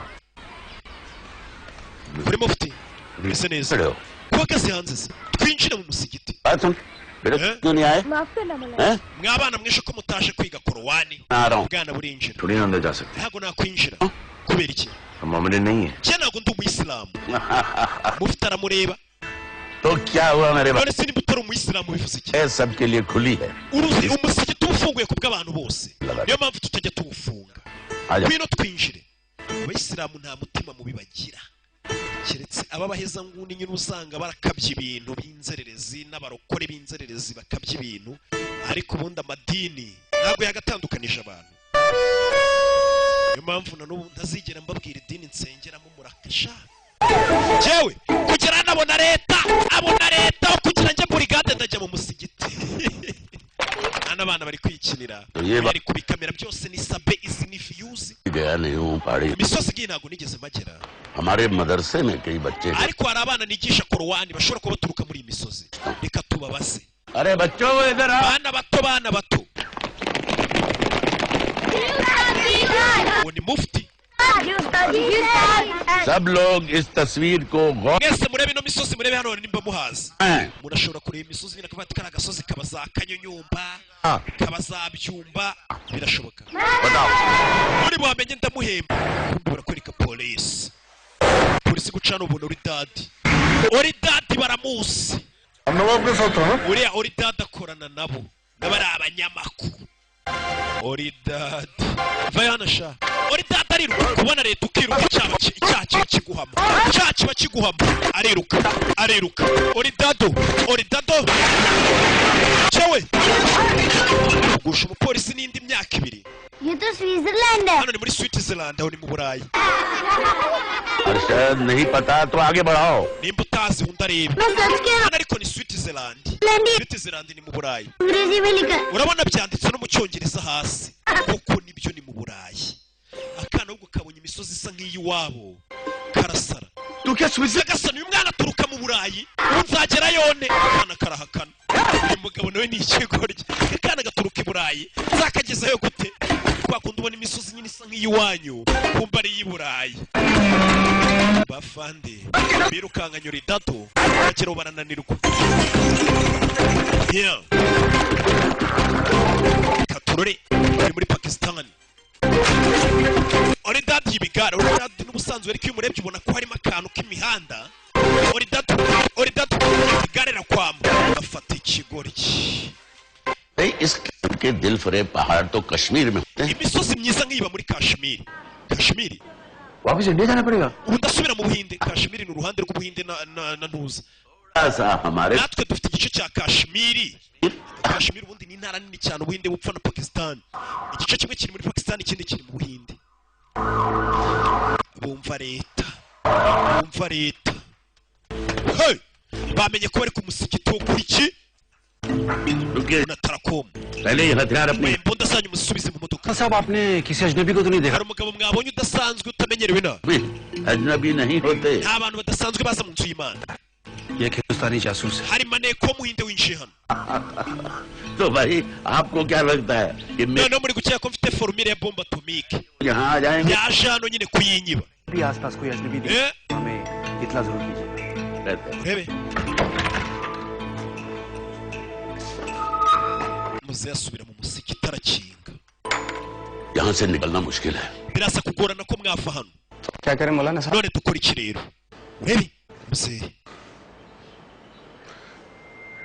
Speaker 1: Kuri mufti mbese neza kuhagaze hanze se? Twinjire mu musigiti. Mwabana mwishe ko mutaje kwiga korowani? Bwana burinjira. Ntabwo nakwinjira. Kubera iki? Njye ntabwo ndi umuyisilamu. Mufti aramureba. None se niba utari umuyisilamu bivuze iki? Uruzi umusigiti uba ufunguye ku bw'abantu bose, niyo mpamvu tutajya tuwufunga. Ngwino twinjire. Abayisilamu nta mutima mubi bagira, keretse ababaheza nguni nyine usanga barakabya ibintu b'inzererezi n'abarokore b'inzererezi bakabya ibintu, ariko ubundi amadini ntabwo yagatandukanije abantu. Niyo mpamvu na n'ubu ntazigera mbabwira idini nsengeramo, murakasha. Jewe kugira nabona leta, abona leta aho kugira njye burigade ndajya mu musigiti. Hano abana bari kwikinira, bari kubikamera byose ni sabe, izi ni views. Imisozi ngiyi ntabwo nigeze magera, ariko hari abana nigisha korowani bashobora kuba baturuka muri iyi misozi. Reka tubabaze. Bana bato, bana bato. Uwo ni mufti.
Speaker 9: सब लोग इस तस्वीर को गौर
Speaker 1: Mwese murebe ino misozi, murebe hano nimba muhazi. Murashobora kureba imisozi nyine akavuga ati kari agasozi kaba za Kanyonyomba, kaba za Byumba, birashoboka. Muri buhamenye ndamuhemba. Kumbe barakwereka polisi. Polisi gucana ubona uri dadi. Uri dadi baramuzi. Uriya uri dadi akorana nabo. N'abari abanyamakuru. Uri dadi. Va hano sha. Uri dadi ariruka. Kubona leta ukiruka icyaha kiba kiguhama. Icyaha kiba kiguhama. Ariruka, ariruka. Uri dado, uri dado. Cyewe. Kugusha umupolisi n'indi myaka ibiri.
Speaker 11: ये तो Switzerland है.
Speaker 1: Hano ni muri Switzerland, aho ni mu Burayi.
Speaker 9: शायद नहीं पता तो आगे बढ़ाओ.
Speaker 1: Nimba utazi undi arebe.
Speaker 11: मैं सच कह रहा
Speaker 1: Hano ariko ni Switzerland.
Speaker 11: हूँ.
Speaker 1: Switzerland ni mu Burayi.
Speaker 11: अंग्रेजी में लिखा.
Speaker 1: Urabona byanditse no mu Cyongereza hasi. Koko nibyo ni mu Burayi. Akana ubwo kabonye imisozi isa nk'iyiwabo karasara. Nyagasani, uyu mwana aturuka mu Burayi, ubu nzagerayo nte? Akana karahakana. Uyu mugabo nawe ni ikigoryi. Akana gaturuka i Burayi, nzakagezayo gute? Kwa kundi ubona imisozi nyine isa nk'iyiwanyu, kumba ari iy'i Burayi. Bafande birukankanya uridado, bageraho barananirwa. Yeah. Katurore ni muri Pakistan. Oridadi y'ibigare, Oridadi n'ubusanzwe ariko iyo umurebye ubona ko harimo akantu k'imihanda. Oridadi, Oridadi, igare rakwama, bafata ikigoryi.
Speaker 9: इस किस्म के दिल फरेब पहाड़ तो कश्मीर में होते हैं.
Speaker 1: Imisozi myiza nk'iba muri Kashmir. Kashmir
Speaker 9: वापस India जाना पड़ेगा.
Speaker 1: ubu ndasubira mu Buhinde. Kashmir ni uruhande rw'Ubuhinde na Ntuza.
Speaker 9: सा हमारे
Speaker 1: Natwe dufite igice cya Kashmiri. Kashmir ubundi ni intara nini cyane Ubuhinde bupfa na Pakistan. Igice kimwe kiri muri Pakistan, ikindi kiri mu Buhinde. Bumva leta, bumva leta. Hey! Bamenye ko bari ku musigiti wo kuri iki
Speaker 9: रुकिए.
Speaker 1: na Tarakom.
Speaker 9: पहले ये हथियार अपने
Speaker 1: Imbunda zanyu musubize mu modoka.
Speaker 10: साहब आपने किसी अजनबी को तो नहीं देखा?
Speaker 1: Hari umugabo mwabonye udasanzwe utamenyerewe na?
Speaker 9: अजनबी नहीं होते.
Speaker 1: Nta bantu badasanzwe baza mu nzu y'Imana.
Speaker 10: ये एक हिंदुस्तानी जासूस है.
Speaker 1: Hari maneko w'Umuhinde winjiye hano.
Speaker 9: तो भाई आपको क्या लगता है कि मैं
Speaker 1: Noneho muri gukeka ko mfite formule ya bombe atomike.
Speaker 9: यहाँ आ जाएंगे?
Speaker 1: Yaje hano nyine kuyinyiba.
Speaker 10: भी आसपास कोई अजनबी
Speaker 1: Eh?
Speaker 10: दिखे हमें इतला जरूर कीजिए.
Speaker 1: Urebe. Muzehe asubira mu musigiti arakinga.
Speaker 9: यहाँ से निकलना मुश्किल है.
Speaker 1: Birasa kugorana ko mwava hano.
Speaker 10: क्या करें मौलाना साहब?
Speaker 1: None dukora iki rero? Urebe muzehe,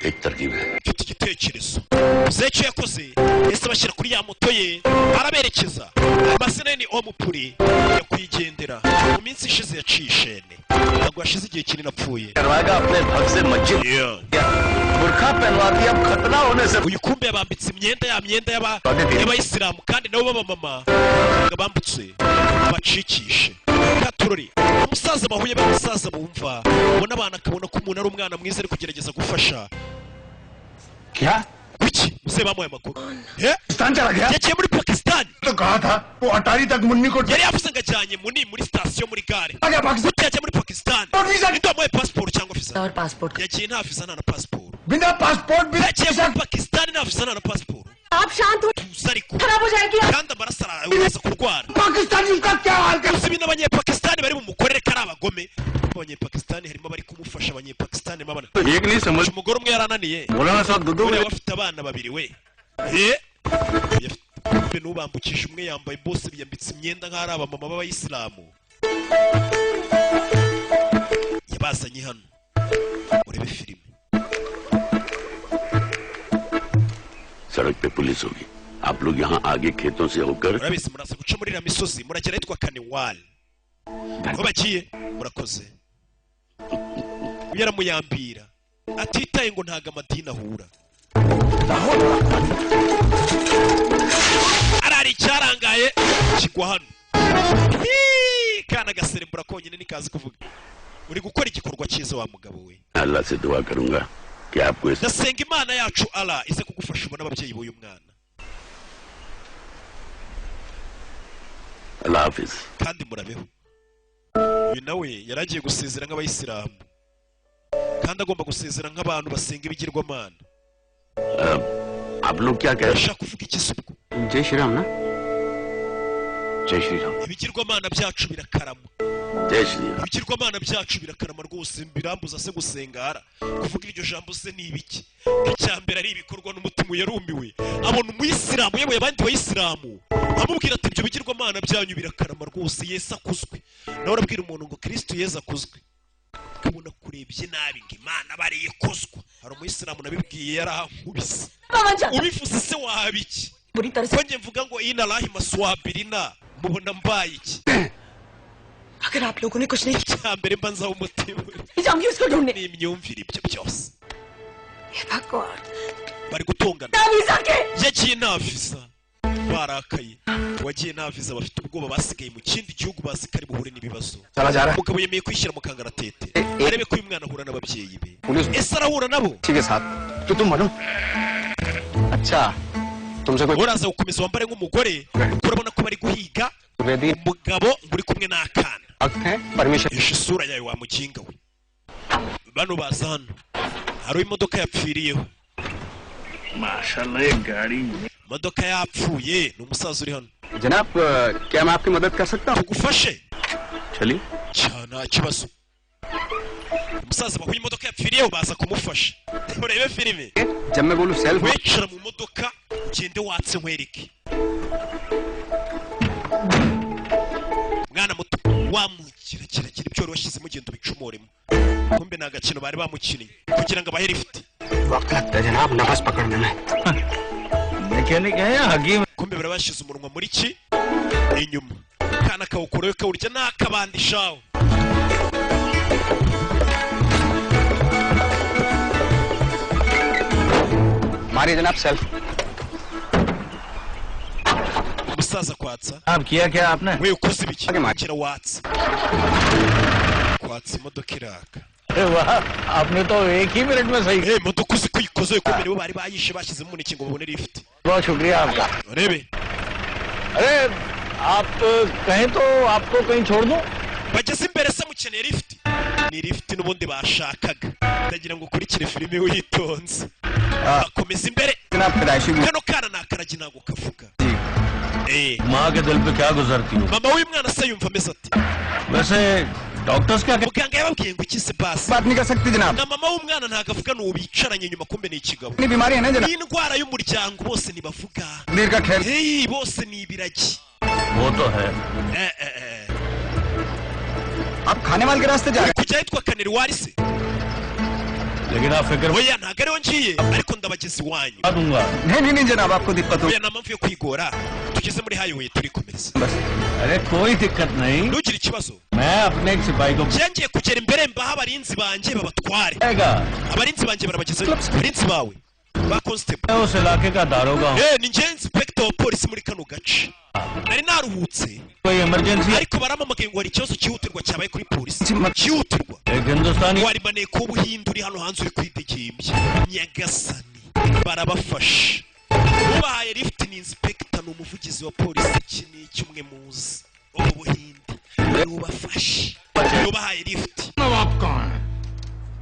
Speaker 9: एक तरकीब है.
Speaker 1: mfite Igitekerezo muzehe icyo yakoze, ese bashyira kuri ya moto ye araberekeza. Amazina ye ni Omupuri, nyakwigendera mu minsi ishize yaciye ishene, ntabwo hashize igihe kinini apfuye.
Speaker 3: करवाएगा अपने भक्त से मस्जिद
Speaker 1: Yeah.
Speaker 3: बुरखा पहनवा दिया अब खतना होने से
Speaker 1: Uyu kumbe yabambitse imyenda, ya myenda y'abayisilamu, kandi nabo b'abamama ngo bambutse abacikishe katurori. Umusaza bahuye, b'abasaza bumva ubona abana, akabona ko umuntu ari umwana mwiza ari kugerageza gufasha.
Speaker 10: क्या?
Speaker 1: Kuki muzehe bamuhaye amakuru? Eh?
Speaker 5: Pakistan चला गया?
Speaker 1: Yagiye muri Pakisitani.
Speaker 5: तो कहा था वो अटारी तक मुन्नी को
Speaker 1: Yari yavuze ngo ajyanye muni muri sitasiyo, muri gare.
Speaker 5: आ गया Pakistan.
Speaker 1: Kuki yajya muri Pakisitani?
Speaker 5: Visa.
Speaker 1: Ninde wamuhaye pasiporo cyangwa visa?
Speaker 6: और passport.
Speaker 1: Yagiye nta visa, nta na pasiporo.
Speaker 5: बिना passport, बिना
Speaker 1: Yagiye muri Pakisitani nta visa, nta na pasiporo.
Speaker 6: आप शांत हो
Speaker 1: Tuza ariko.
Speaker 6: खराब हो जाएगी।
Speaker 1: Kandi amaraso araza kurwara.
Speaker 5: Pakistani उसका क्या हाल कर
Speaker 1: Uzi ibintu Abanyapakisitani bari bumukorere ko ari abagome? Abanyapakisitani harimo abari kumufasha, Abanyapakisitani harimo abana.
Speaker 3: एक नहीं समझ
Speaker 1: Umugore umwe yarananiye.
Speaker 3: मौलाना साहब दो दो
Speaker 1: Buriya bafite abana babiri we. Eh? Mbe n'ubambukije umwe yambaye, bose biyambitse imyenda nk'aho ari abamama b'abayisilamu. Yabazanye hano urebe filime.
Speaker 9: सड़क पे पुलिस होगी, आप लोग यहाँ आगे खेतों से होकर
Speaker 1: Murabizi, muraza guca muri iriya misozi, muragera ahitwa Kanewali aho bagiye. Murakoze. Uyu aramuyambira atitaye ngo ntago amadini ahura, arara icyarangaye kigwa hano. Hii, kana gaserembura konyine nikazi kuvuga. Uri gukora igikorwa cyiza wa mugabo we.
Speaker 9: अल्लाह से दुआ करूंगा कि आपको इस
Speaker 1: Ndasenga Imana yacu Ala ize kugufasha ubona ababyeyi b'uyu mwana.
Speaker 9: अल्लाह हाफिज।
Speaker 1: Kandi murabeho. Uyu nawe yari agiye gusezera nk'abayisilamu kandi agomba gusezera nk'abantu basenga ibigirwamana.
Speaker 9: आप लोग क्या कह रहे
Speaker 1: Urashaka kuvuga iki se ubwo?
Speaker 10: जय श्री राम ना?
Speaker 9: जय श्री राम।
Speaker 1: Ibigirwamana byacu birakarama.
Speaker 9: जय श्री Ram.
Speaker 1: Ibigirwamana byacu birakarama rwose, birambuza se gusengara kuvuga iryo jambo se ni ibiki? Icya mbere ari ibikorwa n'umutima. Yarumiwe abona umuyisilamu uyoboye abandi bayisilamu amubwira ati ibyo bigirwamana byanyu birakarama rwose, Yesu akuzwe. Nawe arabwira umuntu ngo Kristo Yesu akuzwe, ukabona kurebye nabi ngo Imana bariye ikozwa. Hari umuyisilamu nabibwiye yarankubise.
Speaker 6: पवन जाता
Speaker 1: Ubivuze se waba iki?
Speaker 6: बुरी तरह से
Speaker 1: Ko njye mvuga ngo inarahi maswabirina, mubona mbaye iki?
Speaker 6: अगर आप लोगों ने कुछ नहीं
Speaker 1: Icya mbere mba nzaho umutima
Speaker 6: किया, जाऊंगी उसको ढूंढने।
Speaker 1: Ni imyumvire ibyo byose.
Speaker 6: हे भगवान।
Speaker 1: Bari gutongana.
Speaker 6: ना visa के
Speaker 1: Yagiye nta visa, barakaye. Wagiye nta visa, bafite ubwoba, basigaye mu kindi gihugu bazi ko ari buhure n'ibibazo.
Speaker 10: चला जा रहा है।
Speaker 1: Umugabo yemeye kwishyira mu kangaratete arebe ko uyu mwana ahura n'ababyeyi be.
Speaker 10: Police
Speaker 1: Ese arahura nabo?
Speaker 10: के साथ तो तुम बनो। अच्छा, तुमसे कोई
Speaker 1: Uraza gukomeza wambare nk'umugore kuko urabona ko bari guhiga
Speaker 10: Bedi
Speaker 1: umugabo ngo uri kumwe n'akana.
Speaker 10: वक्त है permission.
Speaker 1: Hisha isura yawe wa muginga we. Bano baza hano hari imodoka yapfiriyeho.
Speaker 3: माशाल्लाह ये गाड़ी
Speaker 1: Imodoka yapfuye, ni umusaza uri hano.
Speaker 10: जनाब, क्या मैं आपकी मदद कर सकता हूँ?
Speaker 1: Tugufashe?
Speaker 3: चलिए।
Speaker 1: Cyane, nta kibazo. Umusaza bahuye imodoka yapfiriyeho, baza kumufasha. Urebe filime.
Speaker 10: जब मैं बोलूँ self
Speaker 1: Wicara mu modoka ugende watse nkwereke. Mwana muto wamukirakirakira ibyo wari washyizemo, ugenda ubicumoremo. Kumbe ni agakino bari bamukiniye kugira ngo abahe lifuti.
Speaker 10: वक्त लगता है जनाब नफस पकड़ने में।
Speaker 3: Mechanic है या हकीम?
Speaker 1: Kumbe bari bashyize umunwa muri ki inyuma, kana kawukurayo kawurya n'akabandi shawo.
Speaker 10: मारिए जनाब self.
Speaker 1: Umusaza kwatsa.
Speaker 3: अब किया क्या आपने?
Speaker 1: We, ukoze ibiki?
Speaker 10: Age
Speaker 1: Gira watsa, kwatsa imodoka iraka.
Speaker 3: अरे वाह, आपने तो एक ही मिनट में सही।
Speaker 1: Eh, imodoka uzi ko uyikoze ukomere, bo bari bayishe bashyizemo umuneke ngo babone lifuti.
Speaker 3: बहुत शुक्रिया आपका।
Speaker 1: Urebe.
Speaker 3: अरे आप कहें तो आपको कहीं छोड़ दूं?
Speaker 1: Bageze imbere se mukeneye lifuti? Ni lifuti n'ubundi bashakaga. Ndagira ngo ukurikire filime witonze. Bakomeza imbere.
Speaker 10: जनाब पैदाइशी
Speaker 1: Kano kana ni akaragi, ntabwo kavuga. Eh,
Speaker 3: माँ के दिल पे क्या गुजरती हो?
Speaker 1: Mama w'uyu mwana se yumva ameze ati?
Speaker 3: वैसे doctors क्या
Speaker 1: Muganga yababwiye ngo iki se basi?
Speaker 10: बात नहीं कर सकती जनाब।
Speaker 1: Na mama w'umwana ntabwo avuga, ni uwo bicaranye inyuma, kumbe ni ikigabo.
Speaker 10: इतनी बीमारी है ना जनाब।
Speaker 1: Ni indwara y'umuryango, bose ntibavuga.
Speaker 10: नीर का खेल।
Speaker 1: Hey, bose ni ibiragi.
Speaker 3: वो तो है।
Speaker 1: Eh, eh, eh.
Speaker 10: आप खाने वाले के रास्ते जा रहे
Speaker 1: Uri kujya ahitwa Kaneriwari se?
Speaker 3: लेकिन आप फिक्र
Speaker 1: Oya, ntabwo ariho ngiye, ariko ndabageza iwanyu.
Speaker 3: दूंगा।
Speaker 10: नहीं नहीं नहीं जनाब, आपको दिक्कत हो
Speaker 1: Oya, nta mpamvu yo kwigora, tugeze muri highway turikomereza.
Speaker 10: बस।
Speaker 3: अरे कोई दिक्कत नहीं।
Speaker 1: Ntugire ikibazo.
Speaker 3: मैं अपने एक सिपाही को
Speaker 1: Njye ngiye kugera imbere, mbaha abarinzi banjye babatware.
Speaker 3: आएगा।
Speaker 1: Abarinzi banjye barabagezayo, abarinzi bawe ba constable.
Speaker 3: मैं उस इलाके का दारोगा हूँ।
Speaker 1: Eh, ni njye inspector wa polisi muri kano gace. Nari naruhutse,
Speaker 3: कोई emergency
Speaker 1: ariko barampamagaye ngo hari ikibazo cyihutirwa cyabaye kuri polisi, cyihutirwa.
Speaker 3: एक हिंदुस्तानी
Speaker 1: Wari maneko w'Ubuhinde uri hano hanze uri kwidegembya. Nyagasani, barabafashe. Ubahaye lift ni inspector, ni umuvugizi wa polisi. Iki ni iki umwe muzi wo mu Buhinde niwe ubafashe, niwe ubahaye lift.
Speaker 5: आप कहाँ हैं?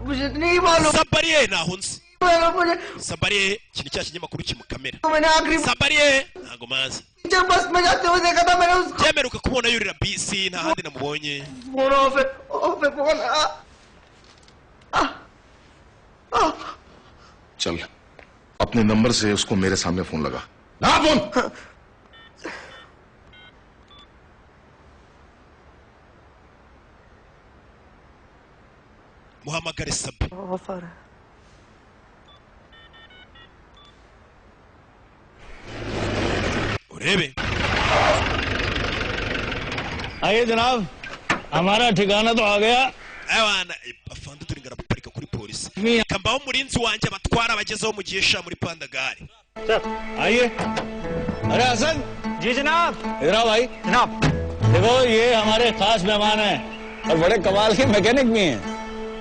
Speaker 4: मुझे नहीं मालूम।
Speaker 1: Sabariye, ntaho nzi.
Speaker 4: मालूम मुझे।
Speaker 1: Sabariye, iki ni cya kinyamakuru kimukamera.
Speaker 4: मैंने आखिरी
Speaker 1: Sabariye, ntago mazi.
Speaker 4: जब बस में जाते हुए देखा था मैंने उसको।
Speaker 1: Byemeruka kubona yurira bisi, nta handi namubonye.
Speaker 4: Phone off है, ऑफ है फोन। आ, आ,
Speaker 5: चल, अपने नंबर से उसको मेरे सामने फोन लगा ना फोन।
Speaker 1: Muhamagare Sabi.
Speaker 6: Off आ रहा है।
Speaker 1: Urebe.
Speaker 3: आइए जनाब, हमारा ठिकाना तो आ गया।
Speaker 1: Abana afande, turi ngaraparika kuri polisi, kambaho umurinzi wanjye abatwara abagezeho mu gihe sha muri pandagare.
Speaker 3: चल आइए। अरे हसन। जी जनाब। इधर आओ भाई। जनाब, देखो, ये हमारे खास मेहमान हैं और बड़े कमाल के मैकेनिक भी हैं।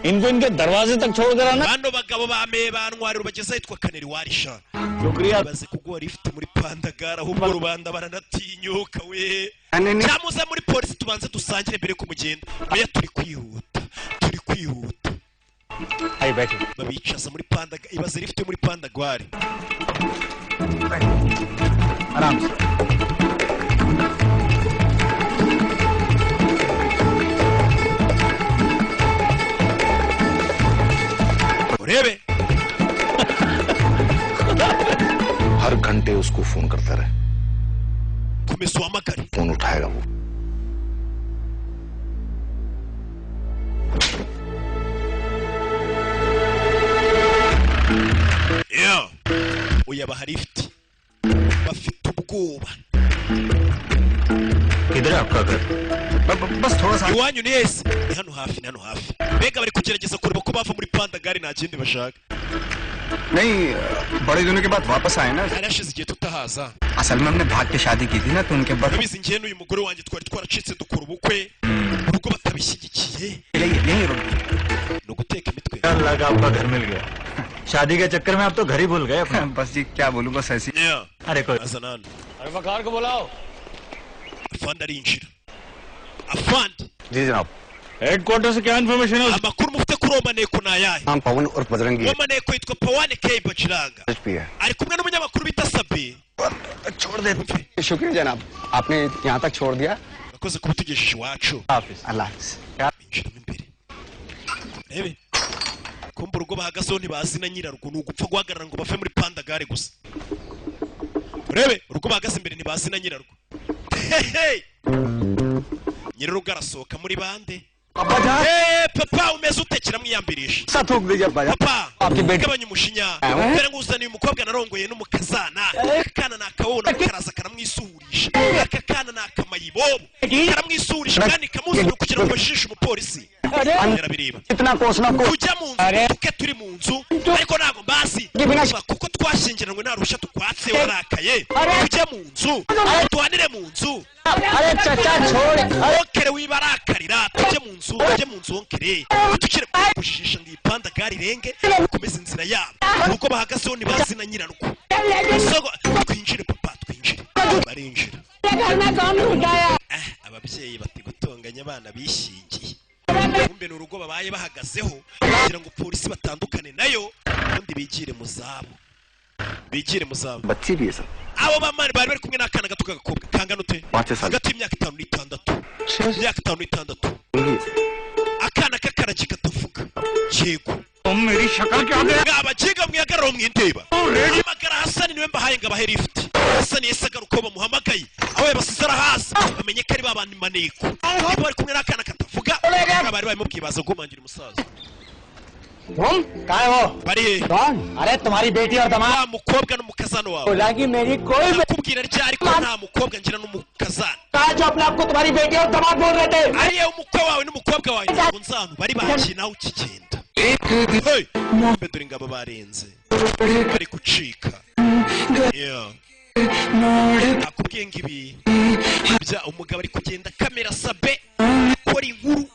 Speaker 3: इनको इनके दरवाजे तक छोड़ कर आना।
Speaker 1: Bano bagabo bameye bantwarira ubageze ahitwa Kaneri warisha.
Speaker 3: शुक्रिया।
Speaker 1: Baze kuguha lift muri pandagare, ahubwo rubanda baranatinyuka we. Cyamuze muri polisi tubanze dusangire mbere yuko mugenda. Oya, turi kwihuta, turi kwihuta.
Speaker 3: आइए, बैठिए।
Speaker 1: Babicaza muri pandaga. Ibaze lift yo muri pandagare.
Speaker 10: आराम से।
Speaker 1: Urebe.
Speaker 5: हर घंटे उसको फोन करता रहे।
Speaker 1: Komeza uhamagare.
Speaker 5: Phone उठाएगा वो।
Speaker 1: Yeah. Oya, baha lift, bafite ubwoba.
Speaker 10: किधर है आपका घर? बस थोड़ा सा।
Speaker 1: Iwanyu ni hese? Ni hano hafi, ni hano hafi. Mbega bari kugerageza kureba ko bava muri pandagare, nta kindi bashaka.
Speaker 10: नहीं, बड़े दिनों के बाद वापस आए ना।
Speaker 1: Hari hashize igihe tutahaza.
Speaker 10: असल में हमने भाग के शादी की थी ना, तो उनके बाद
Speaker 1: Urabizi, njye n'uyu mugore wanjye twari twaracitse, dukora ubukwe mu rugo batabishyigikiye.
Speaker 10: यही यही रुक।
Speaker 1: Ni uguteka imitwe.
Speaker 3: अल्लाह का आपका घर मिल गया। शादी के चक्कर में आप तो घर ही भूल गए अपना।
Speaker 10: बस जी, क्या बोलूं, बस ऐसी।
Speaker 1: Yeah.
Speaker 3: अरे कोई
Speaker 1: Azana hano.
Speaker 3: अरे वकार को बुलाओ।
Speaker 1: Afande arinjira, afande.
Speaker 10: जी जनाब।
Speaker 3: हेडक्वार्टर से क्या इन्फॉर्मेशन है?
Speaker 1: Amakuru mufite kuri uwo maneko ni ayahe?
Speaker 10: नाम पवन उर्फ Bajrangi.
Speaker 1: Uwo maneko yitwa Pawane K Bajiranga.
Speaker 10: भी है।
Speaker 1: Ari kumwe n'umunyamakuru bita Sabi.
Speaker 10: छोड़ दे। शुक्रिया जनाब, आपने यहाँ तक छोड़ दिया।
Speaker 1: Urakoze kuba utugejeje iwacu.
Speaker 10: अल्लाह हाफिज़।
Speaker 1: Binjiramo imbere, rebe kumva urugo bahagazeho ntibazi na nyirarwo. Ni ugupfa guhagarara ngo bave muri pandagare gusa. Urebe urugo bahagaze imbere, ntibazi na nyirarwo. Hehe! Nyirarugo arasohoka muri bande. Eh, papa, umeze ute? Kiramwiyambirisha.
Speaker 10: सा थूक दीजिए अब्बा।
Speaker 1: Papa,
Speaker 10: आपकी बेटी
Speaker 1: gabanya umujinya. Dore nguzaniye umukobwa narongoye n'umukazana. Akana nakabona karaza karamwisuhurisha. Aka kana ni akamayibobo, karamwisuhurisha kandi kamuzana kugira ngo bajishe umupolisi. Yarabireba.
Speaker 10: इतना कोसना को
Speaker 1: Tujya mu nzu tuke, turi mu nzu, ariko ntabwo mbazi kuko twashyingiranwe nta ruhushya tukwatse. Warakaye, tujye mu nzu tuhanire mu nzu.
Speaker 2: अरे चाचा छोड़।
Speaker 1: Wokere, wibarakarira, tujye mu nzu, tujye mu nzu wokere. Tukire kujijisha ngo iyi pandagare irenge bakomeze inzira yabo. Urugo bahagazeho ntibazi na nyirarwo. Sogo, twinjire papa, twinjire. Barinjira.
Speaker 2: घर में कौन उठाया?
Speaker 1: Eh, ababyeyi bati gutonganya abana bishingiye. Kumbe ni urugo babaye bahagazeho kugira ngo polisi batandukane nayo, ubundi bigire mu zabo, bigire mu zabo.
Speaker 10: बच्ची भी है sir.
Speaker 1: Abo bamani bari bari kumwe n'akana gato k'agakobwa kangana ute?
Speaker 10: पाँच छह साल।
Speaker 1: Hagati y'imyaka 5 n'itandatu, imyaka 5 n'itandatu. Akana k'akaragi katavuga yego.
Speaker 5: तुम मेरी शक्ल क्या दे
Speaker 1: Mwabagiga mwihagararaho mwindeba. Hamagara Hasani, niwe mbahaye ngo abahe lift. Hasani yahise agaruka aho bamuhamagaye, aho yabasize arahasi, bamenye ko ari ba bantu maneko. Niba bari kumwe n'akana katavuga, bari babimubwiye, baza gumangira umusaza.
Speaker 2: तुम कहाँ हो?
Speaker 1: Bari he?
Speaker 2: कौन? अरे तुम्हारी बेटी और दामाद।
Speaker 1: Wa mukobwa n'umukazana wawe।
Speaker 2: बोला कि मेरी कोई
Speaker 1: Nakubwira ryari ko nta mukobwa ngira n'umukazana?
Speaker 2: कहा जो अपने आप को तुम्हारी बेटी और दामाद बोल रहे थे।
Speaker 1: Ariye umukwe wawe n'umukobwa wawe ntabwo nzi ahantu bari, bagiye nawe ukigenda. Hey! Mbe dore ingabo barenze bari gucika. Yeah. Nakubwiye ngo ibi bya umugabo ari kugenda kamera sabe akora inkuru.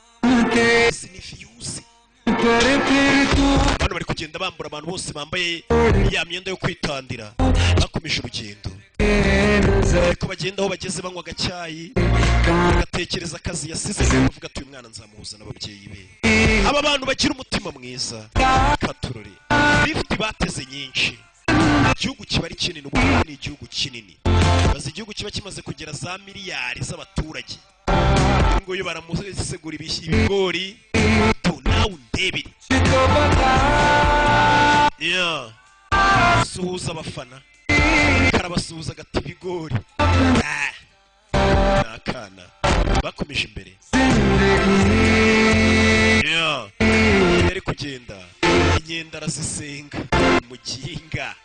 Speaker 1: Izi ni views. Bano bari kugenda bambura abantu bose bambaye ya myenda yo kwitandira. Bakomeje urugendo ariko bagenda aho bageze banywa agacyayi, bagatekereza akazi yasize, bavuga ati uyu mwana nzamuhuza n'ababyeyi be. Aba bantu bagira umutima mwiza katurore. Lift bateze nyinshi. Igihugu kiba ari kinini, ubundi ni igihugu kinini. Bazi igihugu kiba kimaze kugera za miliyari z'abaturage. Uyu nguyu baramusegura ibigori tu nawe undebere. Yeah. Suhuza abafana, karabasuhuza agata ibigori. Ah. Ni akana bakomeje imbere. Yeah. Yari kugenda inyenda arazisenga muginga.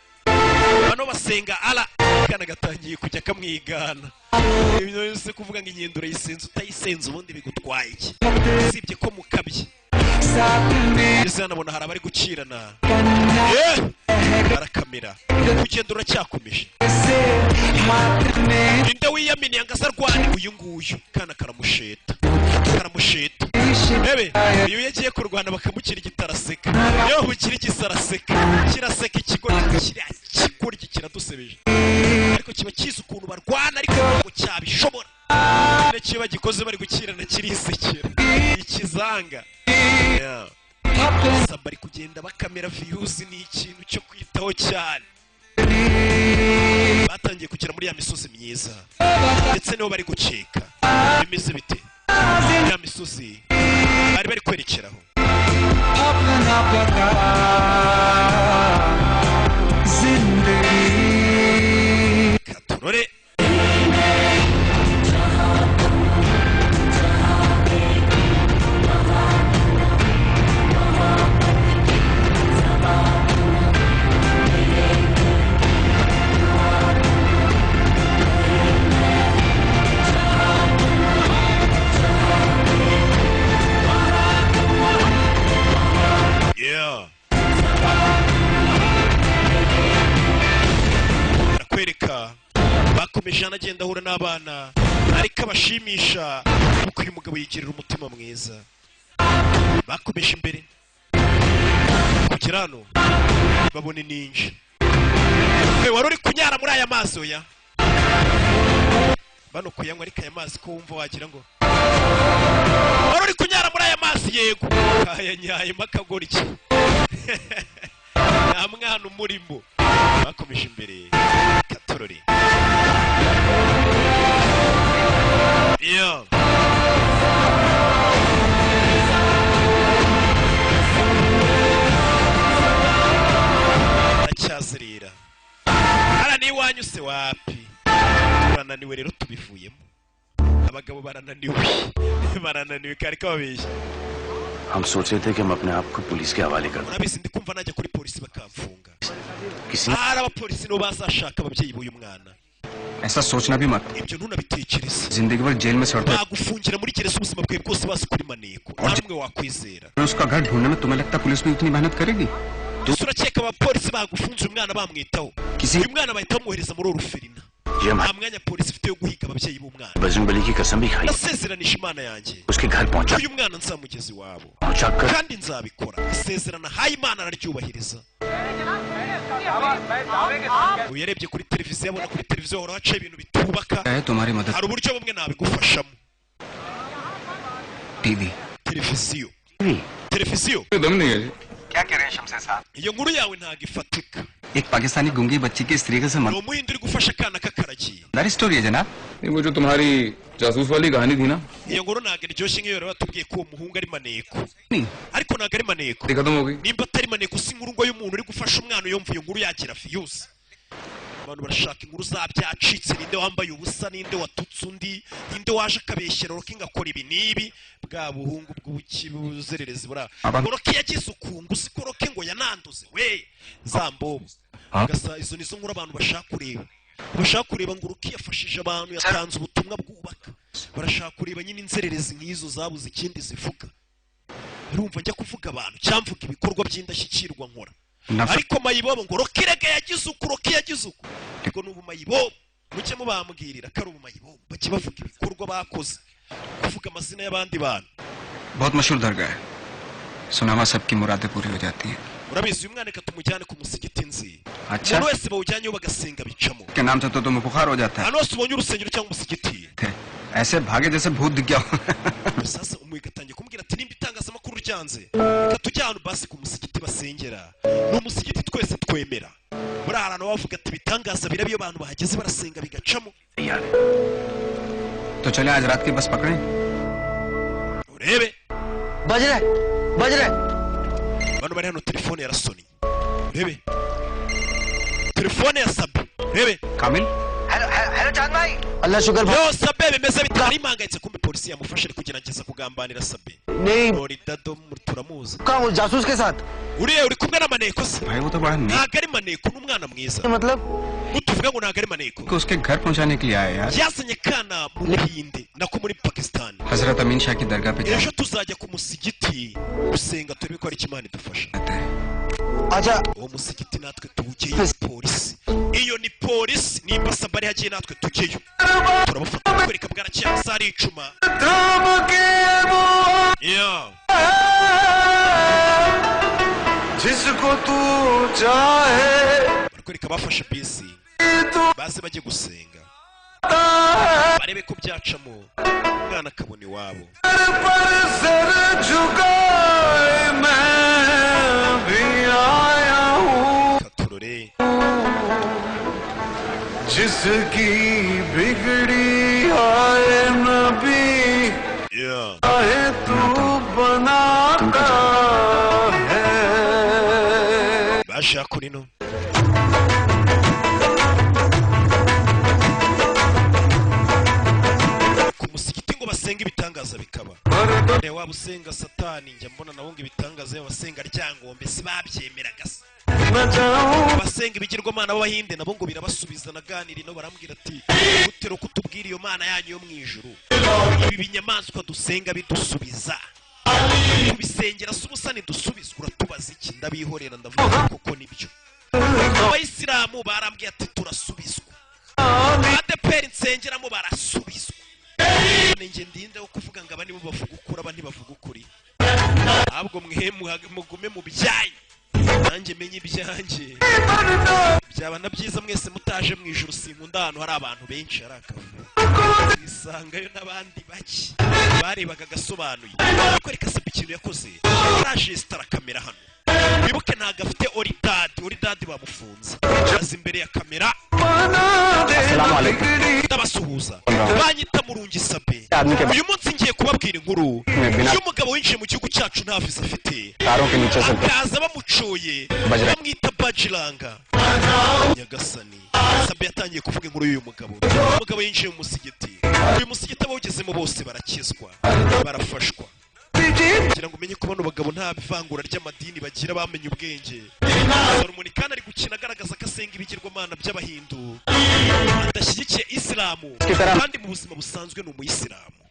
Speaker 1: Bano basenga ala kana gatangiye kujya kamwigana. Ibintu byose kuvuga ngo inyenda urayisenza utayisenza ubundi bigutwaye iki? Usibye ko mukabye. Ese nabona hari abari gukirana. Barakamera. Kugenda uracyakomeje. Ninde wiyaminiye ngo azarwane uyu nguyu? Kana karamusheta. Karamusheta. Bebe, iyo yagiye kurwana bakamukira igitaraseka. Iyo bamukira igisaraseka, kiraseka ikigoryi kiriya kigoryi kiradusebeje. Ariko kiba kizi ukuntu barwana ariko ntabwo cyabishobora. Iyo kiba gikoze bari gukirana kirisekera. Ikizanga. Yeah. Saba bari kugenda bakamera views, ni ikintu cyo kwitaho cyane. Batangiye kugera muri ya misozi myiza ndetse niho bari gucika. Bimeze bite? Ya misozi bari bari kwerekeraho. Katurore. Yeah. Barakwereka bakomeje anagenda ahura n'abana ariko abashimisha kuko uyu mugabo yigirira umutima mwiza. Bakomeje imbere kugera hano babone ninja. Hey, wari uri kunyara muri aya mazi oya? Bano kuyanywa ariko aya mazi ko wumva wagira ngo wari uri kunyara muri aya mazi. Yego kayanyaye makagoriki. Nta mwana umurimo. Bakomeje imbere katorore. Yeah. Aracyazirira. Ara ni iwanyu se wapi? Turananiwe rero tubivuyemo. Abagabo barananiwe. Barananiwe kari kababeshya.
Speaker 9: हम सोच रहे थे कि हम अपने आप को पुलिस के हवाले कर दें।
Speaker 1: Urabizi ndi kumva najya kuri polisi bakamfunga.
Speaker 9: किसी
Speaker 1: Hari abapolisi nibo bazashaka ababyeyi b'uyu mwana.
Speaker 10: ऐसा सोचना भी मत।
Speaker 1: Ibyo ntunabitekereze.
Speaker 10: जिंदगी भर जेल में सड़ता
Speaker 1: Bagufungira muri gereza ubuzima bwawe bwose bazi kuri maneko. Nta n'umwe wakwizera.
Speaker 10: उसका घर ढूंढने में तुम्हें लगता पुलिस भी उतनी मेहनत करेगी?
Speaker 1: Ese urakeka abapolisi bagufunze umwana bamwitaho?
Speaker 10: Kisi-
Speaker 1: Uyu mwana bahita bamwohereza muri oruferina.
Speaker 9: ये
Speaker 1: Nta mwanya polisi ifite yo guhiga ababyeyi b'umwana.
Speaker 9: Bajrang Bali की कसम भी खाई
Speaker 1: Nasezeranije Imana yanjye
Speaker 9: उसके घर पहुंचा
Speaker 1: uyu mwana nzamugeza iwabo
Speaker 9: पहुंचा कर
Speaker 1: kandi nzabikora. Isezerano ahaye Imana araryubahiriza. Uyu yarebye kuri televiziyo abona kuri televiziyo hora haca ibintu bitubaka.
Speaker 10: है तुम्हारी मदद।
Speaker 1: Hari uburyo bumwe nabigufashamo.
Speaker 10: TV.
Speaker 1: Televiziyo. Televiziyo.
Speaker 8: दम नहीं है जी।
Speaker 10: क्या कह रहे हैं शमशेर साहब?
Speaker 1: Iyo nkuru yawe ntabwo ifatika.
Speaker 10: एक पाकिस्तानी गूंगी बच्ची की इस तरीके से
Speaker 1: Ni umuhinde uri gufasha akana k'akaragiye.
Speaker 10: मदद स्टोरी है जनाब।
Speaker 8: नहीं वो जो तुम्हारी जासूस वाली कहानी थी ना
Speaker 1: Iyo nkuru ntabwo iryoshye nk'iyo rero batubwiye ko uwo muhungu ari maneko.
Speaker 10: नहीं
Speaker 1: Ariko ntabwo ari maneko.
Speaker 8: खत्म हो गई।
Speaker 1: Nimba atari maneko si inkuru ngo y'umuntu uri gufasha umwana uyumva iyo nkuru yagira views. Abantu barashaka inkuru zabyacitse, ninde wambaye ubusa, ninde watutse undi, ninde waje akabeshyera Rocky ngo akora ibi n'ibi. Bwa buhungu bw'ubuki buzererezi bura.
Speaker 8: Aba-
Speaker 1: Ngo Rocky yagize ukungu, si ko Rocky ngo yananduze we zambobo. Gasa izo nizo nkuru abantu bashaka kureba, bashaka kureba ngo Rocky yafashije abantu, yatanze ubutumwa bwubaka. Barashaka kureba nyine inzererezi nk'izo zabuze ikindi zivuga. Urumva njya kuvuga abantu cyamvuga ibikorwa by'indashyikirwa nkora, ariko mayibobo ngo Rocky rega yagize uku, Rocky yagize uku, ariko n'ubu mayibobo mujye mubambwirira ko ari ubumayibobo, bajye bavuga ibikorwa bakoze, kuvuga amazina y'abandi bantu.
Speaker 8: बहुत मशहूर दरगाह है, सुना वहाँ सबकी मुरादें पूरी हो जाती हैं।
Speaker 1: Urabizi, uyu mwana reka tumujyane ku musigiti nzi.
Speaker 8: Acha.
Speaker 1: Umuntu wese bawujyanyeho bagasenga bicamo.
Speaker 8: के नाम से तो तुम्हें बुखार हो जाता है।
Speaker 1: Ahantu hose ubonye urusengero cyangwa umusigiti,
Speaker 8: थे ऐसे भागे जैसे भूत दिख गया हो।
Speaker 1: Sasa umuhiga atangiye kumubwira ati nimba itangazamakuru ryanze, reka tujye ahantu basi ku musigiti basengera, ni umusigiti twese twemera. Muri aha hantu bavuga ati ibitangaza biraba iyo abantu bahageze barasenga bigacamo.
Speaker 8: तो चले आज रात की बस पकड़ें।
Speaker 1: Urebe.
Speaker 4: बज रहे, बज रहे।
Speaker 1: Bano bari hano, telefone yarasonnye. Urebe telefone ya Sabe, urebe.
Speaker 8: Kamil.
Speaker 4: Hello hello चांद भाई। अल्लाह शुक्र।
Speaker 1: Yo Sabe, bimeze bite? Ari impangayitse, kumbe polisi yamufashe, ari kugerageza kugambanira Sabe.
Speaker 4: नहीं।
Speaker 1: Dado turamuzi.
Speaker 4: कहाँ उस जासूस के साथ?
Speaker 1: Uriya uri kumwe na maneko se?
Speaker 8: भाई, वो तो बड़ा नेक
Speaker 1: Ntabwo ari maneko, ni umwana mwiza.
Speaker 4: मतलब?
Speaker 1: Mutuvuga ngo ntabwo ari maneko.
Speaker 8: को उसके घर पहुंचाने के लिए आया यार।
Speaker 1: Yazanye kana mu Buhinde, nako muri Pakistan.
Speaker 8: हजरत अमीन शाह की दरगाह पे जाए।
Speaker 1: Ejo tuzajya ku musigiti gusenga, turebe ko hari icyo Imana idufasha.
Speaker 4: अच्छा।
Speaker 1: Uwo musigiti natwe tuwugeyo. Polisi, iyo ni polisi. Nimba Saba ari hagiye, natwe tujyeyo, turabafata. Kwereka bwarakeye, amasaha ari icuma. Yeah.
Speaker 4: जिसको तू चाहे।
Speaker 1: Barakwereka bafashe bisi, baze bajye gusenga, barebe ko byacamo, umwana akabona iwabo.
Speaker 4: पर सर झुकाए मैं भी आया हूँ।
Speaker 1: Katurore.
Speaker 4: जिसकी बिगड़ी आए नबी,
Speaker 1: Yeah.
Speaker 4: चाहे तू बनाता है।
Speaker 1: Baje hakuno ino. Ku musigiti ngo basenga ibitangaza bikaba. Reba, waba usenga Satani, njya mbona nabo ngo ibitangaza iyo basenga Ryangombe si babyemeraga se? Abasenga ibigirwamana b'Abahinde nabo ngo birabasubiza. Naganira ino, barambwira ati gutera uko utubwira iyo mana yanyu yo mu ijuru, ibi binyamaswa dusenga bidusubiza, kubisengera si ubusa, ntidusubizwa, uratubaza iki? Ndabihorera, ndavuga koko nibyo. Abayisilamu barambwiye ati turasubizwa, ADEPR nsengeramo barasubizwa. None njye ndinde wo kuvuga ngo aba nibo bavuga ukuri, aba ntibavuga ukuri? Ahubwo mwe mugume mu byanyu, nanjye menye ibyanjye. Byaba na byiza mwese mutaje mu ijuru. Sinkunda ahantu hari abantu benshi, hari akavuyo, wisangayo n'abandi bake barebaga agasobanuye. Kwereka Sabe ikintu yakoze, arajesitara kamera hano. Wibuke ntabwo afite oridadi, oridadi bamufunze. Aza imbere ya kamera, ndabasuhuza, banyita Murungi Sabe. Uyu munsi ngiye kubabwira inkuru y'umugabo winjiye mu gihugu cyacu nta visa afite,
Speaker 10: तारों के नीचे से
Speaker 1: akaza bamucoye, bamwita Bajiranga. Nyagasani, Sabe yatangiye kuvuga inkuru y'uyu mugabo. Umugabo yinjiye mu musigiti. Uyu musigiti abawugezemo bose barakizwa, barafashwa. Kugira ngo umenye ko bano bagabo nta vangura ry'amadini bagira, bamenye ubwenge. Solomon kandi ari gukina agaragaza ko asenga ibigirwamana by'Abahindu, adashyigikiye Isilamu, kandi mu buzima busanzwe ni umuyisilamu.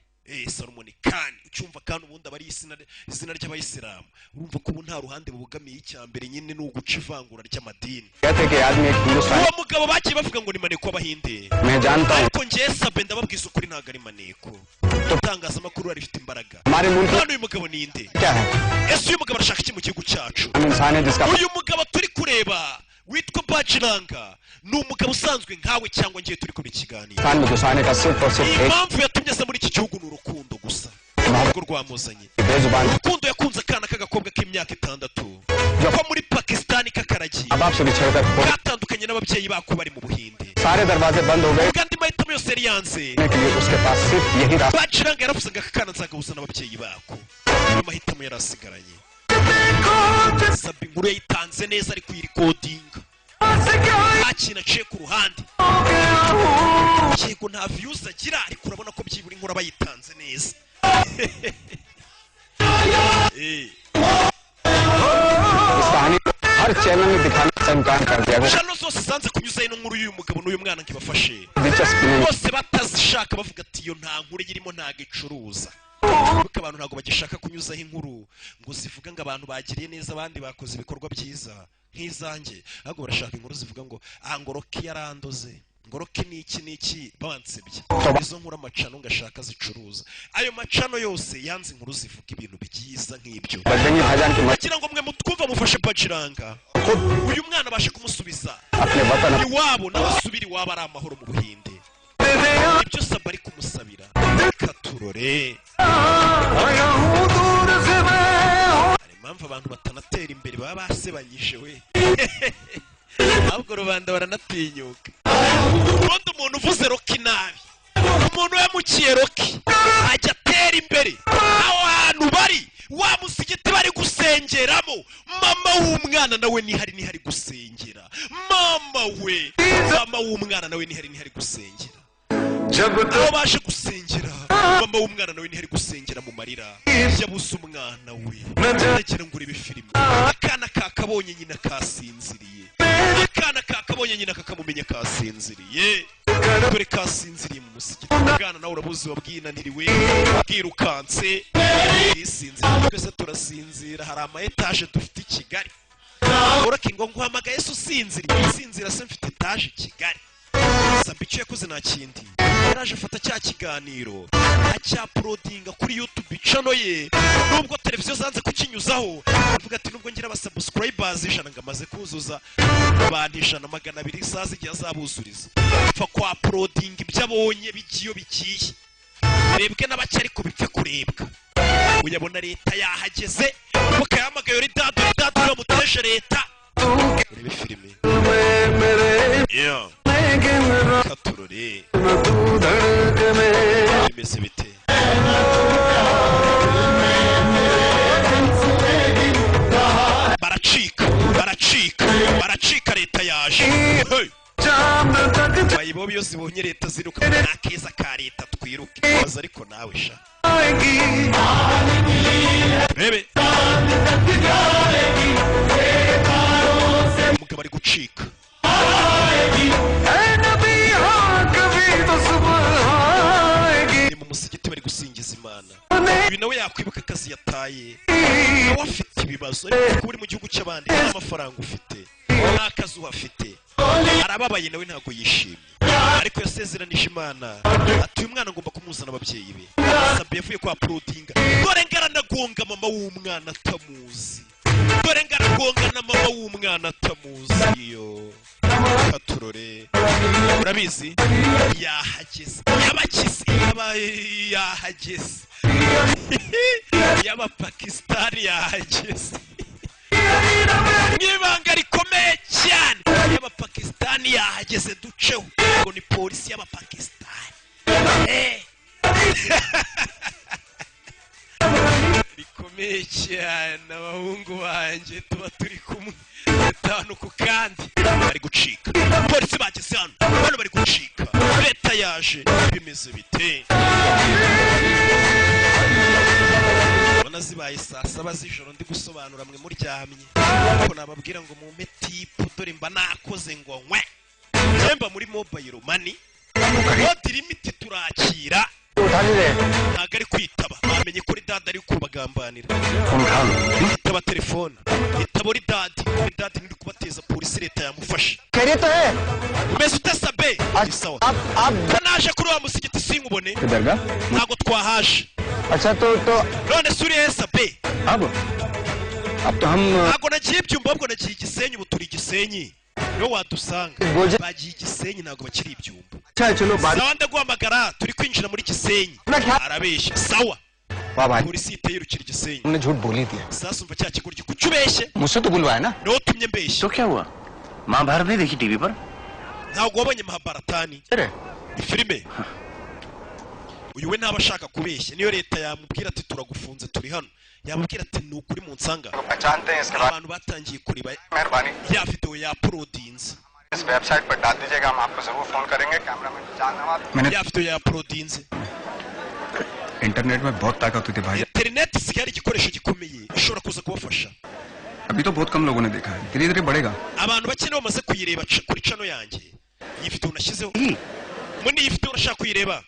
Speaker 1: Solomon kandi ucyumva kandi ubundi aba ari izina ry'Abayisilamu. Urumva ko ubu nta ruhande bubogamiye, icya mbere nyine ni uguca ivangura ry'amadini.
Speaker 10: कहते कि आदमी एक हिंदुस्तानी
Speaker 1: Uwo mugabo bagiye bavuga ngo ni maneko w'Abahinde,
Speaker 10: मैं जानता हूँ।
Speaker 1: ariko njye Sabe ndababwiza ukuri, ntabwo ari maneko. Itangazamakuru rifite imbaraga.
Speaker 10: हमारे मुल्क
Speaker 1: None uyu mugabo ni nde?
Speaker 10: क्या है?
Speaker 1: Ese uyu mugabo arashaka iki mu gihugu cyacu?
Speaker 10: हम इंसान है जिसका
Speaker 1: Uyu mugabo turi kureba witwa Bajiranga ni umugabo usanzwe nkawe cyangwa ngiye turi kubona ikiganiro.
Speaker 10: Hindustan में घुसाने का सिर्फ और सिर्फ एक
Speaker 1: Impamvu yatumye aza muri iki gihugu ni urukundo gusa, urwo rwamuzanye.
Speaker 10: बेजुबान
Speaker 1: Urukundo yakunze akana k'agakobwa k'imyaka 6 ko muri Pakisitani k'akaragiye,
Speaker 10: माँ बाप से बिछड़ कर
Speaker 1: katandukanye n'ababyeyi bako bari mu Buhinde.
Speaker 10: सारे दरवाजे बंद हो गए
Speaker 1: Ubwo andi mahitamo yose yari yanze,
Speaker 10: के लिए उसके पास सिर्फ यही रास्ता
Speaker 1: Bajiranga yaravuze ngo aka kana nzagahuza n'ababyeyi bako, niyo mahitamo yari asigaranye. Saba inkuru yayitanze neza, ari kuyirikodinga, nta kintu aciye ku ruhande. Yego, nta views agira, ariko urabona ko byibura inkuru aba yitanze neza. Eh.
Speaker 8: इस कहानी को हर चैनल ने दिखाने से इनकार कर दिया। वो
Speaker 1: Channel zose zanze kunyuzaho ino nkuru y'uyu mugabo n'uyu mwana ngo ibafashe.
Speaker 8: दिलचस्पी नहीं।
Speaker 1: Bose batazishaka, bavuga ati iyo nta nkuru irimo, ntago icuruza, kuko abantu ntabwo bagishaka kunyuzaho inkuru ngo zivuga ngo abantu bagiriye neza abandi, bakoze ibikorwa byiza nk'izanjye, ahubwo barashaka inkuru zivuga ngo ah, ngo Rocky yarandoze, ngo Rocky ni iki n'iki, bansebye. Izo nkuru ama channel ngashaka zicuruza, ayo ma channel yose yanze inkuru zivuga ibintu byiza nk'ibyo.
Speaker 8: Bajrangi भाईजान की मदद
Speaker 1: Kugira ngo mwe mutwumva mufashe Bajiranga, uyu mwana abashe kumusubiza
Speaker 8: अपने वतन
Speaker 1: iwabo, nawe asubire iwabo ari amahoro mu Buhinde. Ibyo Saba ari kumusabira katurore. Hari impamvu abantu batanatera imbere, baba basebanyije we, ahubwo rubanda baranatinyuka. Ubundi umuntu uvuze Rocky nabi, umuntu yamukiye Rocky, ajya atera imbere. Aho hantu bari wa musigiti bari gusengeramo, mama w'umwana nawe nihari, nihari gusengera mama we, mama w'umwana nawe nihari, nihari gusengera. Aho baje gusengera, mama w'umwana nawe ntihari gusengera mu marira, yabuze umwana we. Ndagira ngo urebe filime. Akana kakabonye nyina kasinziriye, akana kakabonye nyina kakamumenya kasinziriye. Dore kasinziriye mu musigiti. Ubwana nawe urabuzi, wabwinaniriwe, bwirukanse, bwisinziriye. Twese turasinzira, hari ama etaje dufite i Kigali. Urake ngo nguhamagaye se usinziriye? Usinzira se mfite etaje i Kigali? Saba icyo yakoze nta kindi, yaraje afata cya kiganiro acyauploadinga kuri YouTube channel ye, nubwo televiziyo zanze kukinyuzaho. Avuga ati nubwo ngira abasubscribers 100, ngo amaze kuzuza abantu 100, 200, isaha igihe azabuzuriza, apfa kwa uploadinga ibyo abonye bigiye, iyo bigiye birebwe n'abake, ariko bipfe kurebwa. Uyabona leta yahageze, mukayahamagaye uri dadu, uri dadu bamuteje leta. Urebe filime, yeah. Katurore, bimeze bite? Baracika, baracika, baracika, leta yaje. Hey! Mayibobo iyo zibonye leta ziruka. Nta keza ka leta, twiruke baza. Ariko nawe sha, rebe umugabo ari gucika. Ni mu musigiti bari gusingiza Imana. Uyu nawe yakwibuka akazi yataye, nawe afite ibibazo, ariko kuba uri mu gihugu cy'abandi, nta mafaranga ufite, nta kazi uhafite, arababaye nawe, ntabwo yishimye. Ariko yasezeranije Imana ati uyu mwana ngomba kumuzana ababyeyi be. Sabe yavuye kwa uploadinga, dore ngaranagonga mama w'umwana atamuzi, dore ngaragonga na mama w'umwana atamuzi. Iyo katurore, urabizi yahageze, yabakize, yaba yahageze, y'Abapakistani yahageze mu ibanga rikomeye cyane. Y'Abapakistani yahageze, duceho ngo ni polisi y'Abapakistani. Rikomeye cyane. Abahungu banjye tuba turi kumwe gatanu ku kandi. Bari gucika, polisi bageze hano, bano bari gucika, leta yaje. Bimeze bite? Ubona zibaye saa 7 z'ijoro, ndi gusobanura mwe muryamye, ariko nababwira ngo mumpe tip. Dore mba nakoze ngo nkwe mba muri mobile money, code limit turakira. Ntabwo ari kwitaba, bamenye ko dada ari kubagambanira. Itaba telefone, itaba uri dadi, uri dadi ntiri kubateza polisi, leta yamufashe.
Speaker 10: खैरियत तो है?
Speaker 1: Umeze ute Sabe? Ni sawa. Ko naje kuri wa musigiti sinkubone?
Speaker 8: दरगाह।
Speaker 1: Ntabwo twahaje.
Speaker 10: अच्छा, तो
Speaker 1: None se uri he Sabe?
Speaker 8: अब अब तो हम
Speaker 1: Ntabwo nagiye ibyumba, ahubwo nagiye Igisenyi. Ubu turi Igisenyi, niho wadusanga. Bagiye Igisenyi, ntabwo bakiri ibyumba.
Speaker 10: अच्छा, चलो बात
Speaker 1: Sawa, ndaguhamagara, turi kwinjira muri Gisenyi. Arabeshya. Sawa.
Speaker 10: वाह भाई।
Speaker 1: Polisi ihita yirukira Igisenyi.
Speaker 10: तुमने झूठ बोल ही दिया।
Speaker 1: Sasa umva, cya kigoryi, kuki ubeshye?
Speaker 10: मुझसे तो बुलवाया ना?
Speaker 1: Niwo utumye mbeshya.
Speaker 9: तो क्या हुआ? महाभारत नहीं देखी टीवी पर?
Speaker 1: Ntabwo wabonye Mahabaratani? Ni filime. Uyu we ntaba ashaka kubeshya, niyo leta yamubwira ati turagufunze, turi hano, yamubwira ati ni ukuri mu nsanga.
Speaker 8: पहचानते हैं इसके बाद
Speaker 1: Abantu batangiye kureba
Speaker 8: मेहरबानी
Speaker 1: ya videwo yauploadinze.
Speaker 8: इस वेबसाइट पर डाल दीजिएगा, हम आपको जरूर फोन करेंगे। कैमरामैन चांद Nawaz.
Speaker 1: Ya videwo yauploadinze.
Speaker 8: Internet में बहुत ताकत होती है भाई।
Speaker 1: Interineti isigaye ari igikoresho gikomeye, ishobora kuza kubafasha.
Speaker 8: अभी तो बहुत कम लोगों ने देखा है, धीरे धीरे बढ़ेगा।
Speaker 1: Abantu bake nibo bamaze kuyireba kuri channel yanjye. Iyi video nashyizeho muri iyi video, urashaka kuyireba?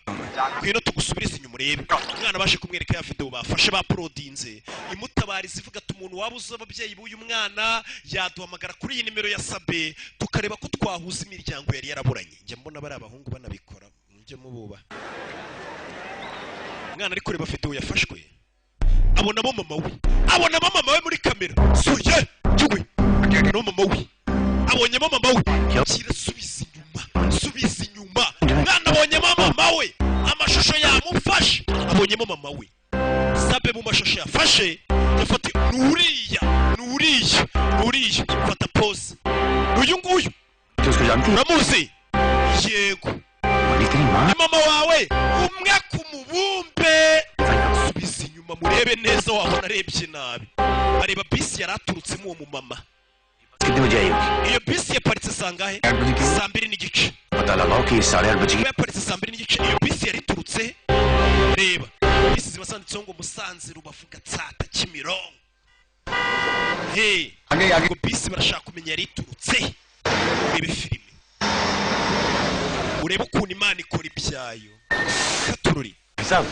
Speaker 1: Ngwino tugusubirize inyuma urebe. Umwana baje kumwereka ya video bafashe baporodinze imutabariza, ivuga ati umuntu waba uzi ababyeyi b'uyu mwana yaduhamagara kuri iyi nimero ya Sabe, tukareba ko twahuza imiryango yari yaraburanye. Njya mbona bari abahungu banabikora, mujye mububa. Umwana ari kureba video yafashwe, abonamo mama we, abonamo mama we muri kamera suye jugwe no mama we, abonyemo mama we. Kirasubiza inyuma, subiza inyuma. Mwana abonyemo mama we, amashusho yamufashe, abonyemo mama we Sabe mu mashusho yafashe yafate. Nuriya, nuriya, nuriya, fata pose, uyu nguyu uramuzi? Yego, ni mama wawe umwe ku mubumbe. Subiza inyuma murebe neza, wabona arebye nabi. Areba bisi yari aturutsemo uwo mumama.
Speaker 9: कितने बजे आई होगी?
Speaker 1: Iyo bisi yaparitse sangahe? Saa 2:30.
Speaker 9: पता लगाओ कि 8:30 बजे
Speaker 1: Kuba yaparitse saa 2:30, iyo bisi yari iturutse? Reba bisi ziba zanditseho ngo Musanze, Rubavu, Gatsata, Kimironko. Hey, ngo bisi barashaka kumenya yari iturutse. Urebe filime, urebe ukuntu Imana ikora ibyayo. Katururi.
Speaker 9: साहब,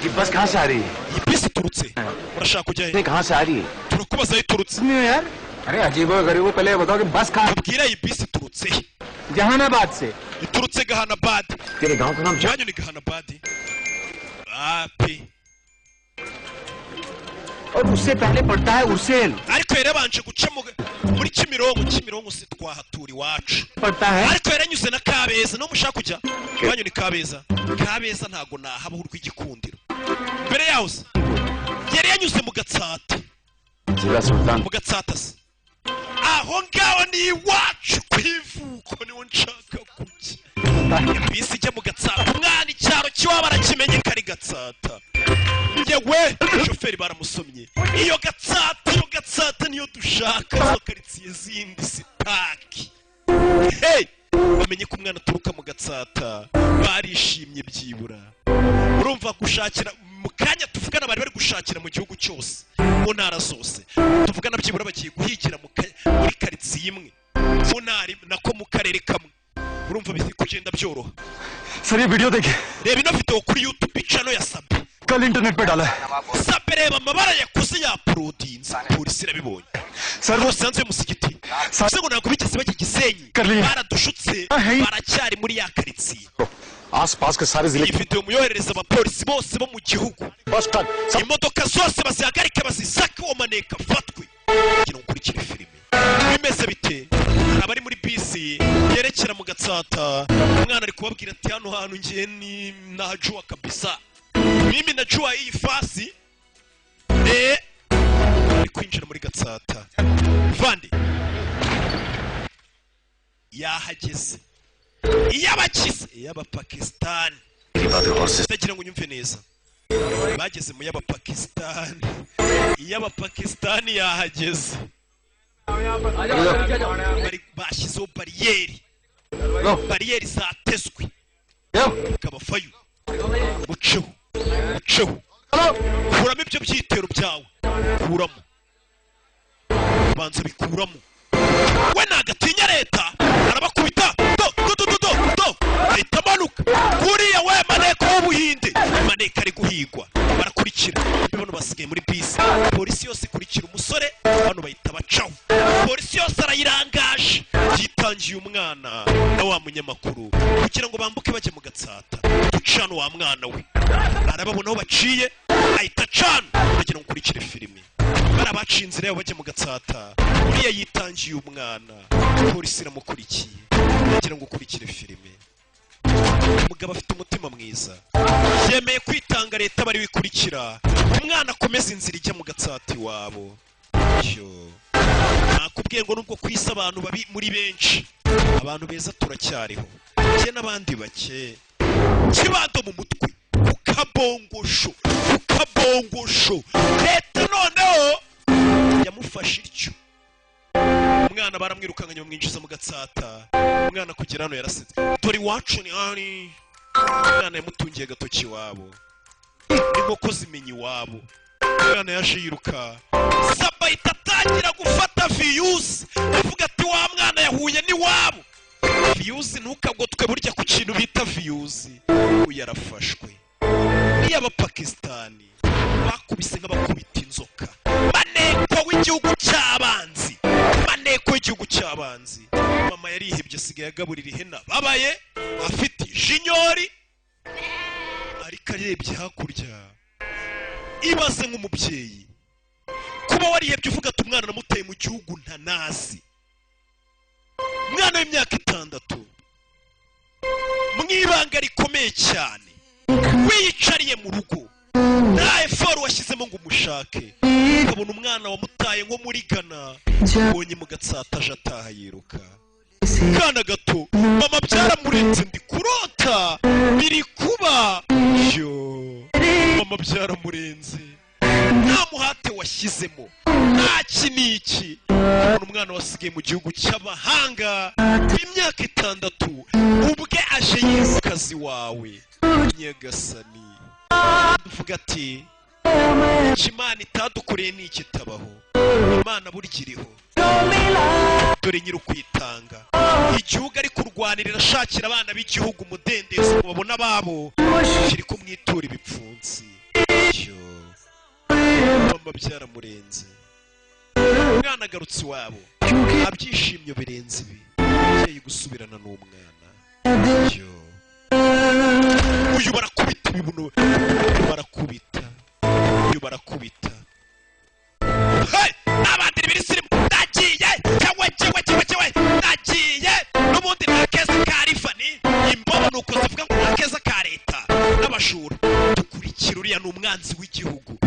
Speaker 9: ये बस कहाँ से आ रही है?
Speaker 1: Iyi bisi iturutse, urashaka kujya he?
Speaker 9: कहाँ से आ रही है?
Speaker 1: Turakubaza aho iturutse.
Speaker 10: यार, अरे अजीब गरीब, पहले ये बताओ कि बस कहाँ?
Speaker 1: Tubwire, iyi bisi iturutse he?
Speaker 10: Jehanabad से।
Speaker 1: Iturutse Gahanabad.
Speaker 9: तेरे गांव का नाम?
Speaker 1: Iwanyu ni Gahanabad api?
Speaker 10: और उससे पहले पड़ता है Ursel.
Speaker 1: Ariko yari yabanje guca muri Kimironko. Kimironko si twahatura iwacu?
Speaker 10: पड़ता है।
Speaker 1: Ariko yaranyuze na Kabeza. No mushaka kujya, iwanyu ni Kabeza? Kabeza ntago nahabaho urw'igikundiro. Mbere yaho se yari yanyuze mu Gatsata.
Speaker 9: जिला सुल्तान।
Speaker 1: Mu Gatsata se aho ngaho ni iwacu ku ivuko, niho nshaka kujya. Bisi ijya mu Gatsata, umwana icyaro cy'iwabo arakimenye ko ari Gatsata. Yewe, shoferi baramusomye. Iyo Gatsata, iyo Gatsata niyo dushaka, izo karitsiye zindi sitaki. Hey, bamenye ko umwana aturuka mu Gatsata, barishimye byibura. Urumva gushakira mu kanya tuvugana, bari bari gushakira mu gihugu cyose, mu ntara zose. Tuvugana byibura bagiye guhigira muri karitsiye imwe, mu ntara nako mu karere kamwe. Urumva biri kugenda byoroha.
Speaker 10: Sir, ये video देखिए।
Speaker 1: Reba ino video kuri YouTube channel ya Sabe.
Speaker 10: कल इंटरनेट पे डाला है।
Speaker 1: Sabe, reba amabara yakoze, yaporodinze. Polisi irabibonye.
Speaker 10: Sir, वो
Speaker 1: bose hanze y'umusigiti se ngo ntabwo bigeze bajya Gisenyi, baradushutse, baracyari muri ya karitsiye.
Speaker 5: आस पास के सारे जिले
Speaker 1: Iyi video muyoherereza abapolisi bose bo mu gihugu, imodoka zose bazihagarike, bazisake, uwo maneka afatwe. Kugira ngo ukurikire filime bimeze bite? Hari abari muri bisi yerekera mu Gatsata. Umwana ari kubabwira ati hano hantu ngiye ni najua kabisa, mimi najua iyi fasi. Ari kwinjira muri Gatsata vandi, yahageze. Iy'abakize, iy'Abapakisitani. Ndagira ngo unyumve neza, bageze mu y'Abapakisitani, iy'Abapakisitani yahageze. Bari bashyizeho bariyeri, bariyeri zatezwe kabafayo. Muceho, muceho, kuramo ibyo byitero byawe, kuramo, banza bikuramo. We nagatinya leta, arabakubita do do do do do do, ahita amanuka kuriya. We maneko w'Ubuhinde, maneko ari guhigwa, barakurikira. Bano basigaye muri bisi, polisi yose ikurikira umusore. Bano bahita bacaho, polisi yose arayirangaje. Yitangiye umwana na wa munyamakuru kugira ngo bambuke bajye mu Gatsata. Ducana wa mwana we, arababona aho baciye, ahita acana. Kugira ngo ukurikire filimi, bari baciye inzira yabo bajya mu Gatsata. Uriya yitangiye umwana, polisi iramukurikiye. Kugira ngo ukurikire filime, umugabo afite umutima mwiza, yemeye kwitanga leta bari wikurikira, umwana akomeza inzira ijya mu Gatsata iwabo. Yo, nakubwiye ngo nubwo ku isi abantu babi muri benshi, abantu beza turacyariho, njye n'abandi bake. Kibando mu mutwe ku kabongosho, ku kabongosho. Leta noneho yamufashe ityo. Umwana baramwirukankanye, bamwinjiza mu Gatsata. Umwana kugera hano yarasetse, dore iwacu ni hari. Umwana yamutungiye agatoki iwabo. Inkoko zimenya iwabo. Umwana yaje yiruka, Saba ahita atangira gufata views, avuga ati: "Wa mwana yahuye n'iwabo." Views, ntukagotwe burya ku kintu bita views. Uyu yarafashwe niyo Abapakisitani bakubise nk'abakubita inzoka. Maneko w'igihugu cy'abanzi, maneko w'igihugu cy'abanzi. Mama yarihebye, asigaye agaburira ihena, babaye afite jinyori, ariko arebye hakurya. Ibaze nk'umubyeyi kuba warihebye, uvuga ati: "Umwana namuteye mu gihugu ntanazi, umwana w'imyaka 6, mu ibanga rikomeye cyane, wiyicariye mu rugo, nta effort washyizemo ngo umushake, ukabona umwana wamutaye nko muri Ghana, ubonye mu Gatsata aje ataha yiruka." Kana gato, mama byaramurenze. Ndi kurota, biri kuba yo. Mama byaramurenze. Nta muhate washyizemo, nta iki n'iki, ubona umwana wasigaye mu gihugu cy'abahanga imyaka 6, ubwe aje yirukazi wawe. Nyagasani, uvuga ati: "Icyo Imana itadukoreye ni ikitabaho." Imana burya iriho. Dore nyiri ukwitanga igihugu, ari kurwanirira, ashakira abana b'igihugu umudendezo ngo babone ababo, kiri kumwitura ibipfunsi. Yo, mama byaramurenze. Umwana agarutse iwabo, nta byishimyo birenze ibi, umubyeyi gusubirana n'umwana. Yo, uyu barakubita ibibuno, barakubita uyu, barakubita. Hey! Abandi ibisirimu, ndagiye cyewe cyewe cyewe cyewe, ndagiye n'ubundi. Nta keza ka rifani, imbobo ni uko zivuga ngo nta keza ka leta n'abajura. Dukurikira uriya, ni umwanzi w'igihugu.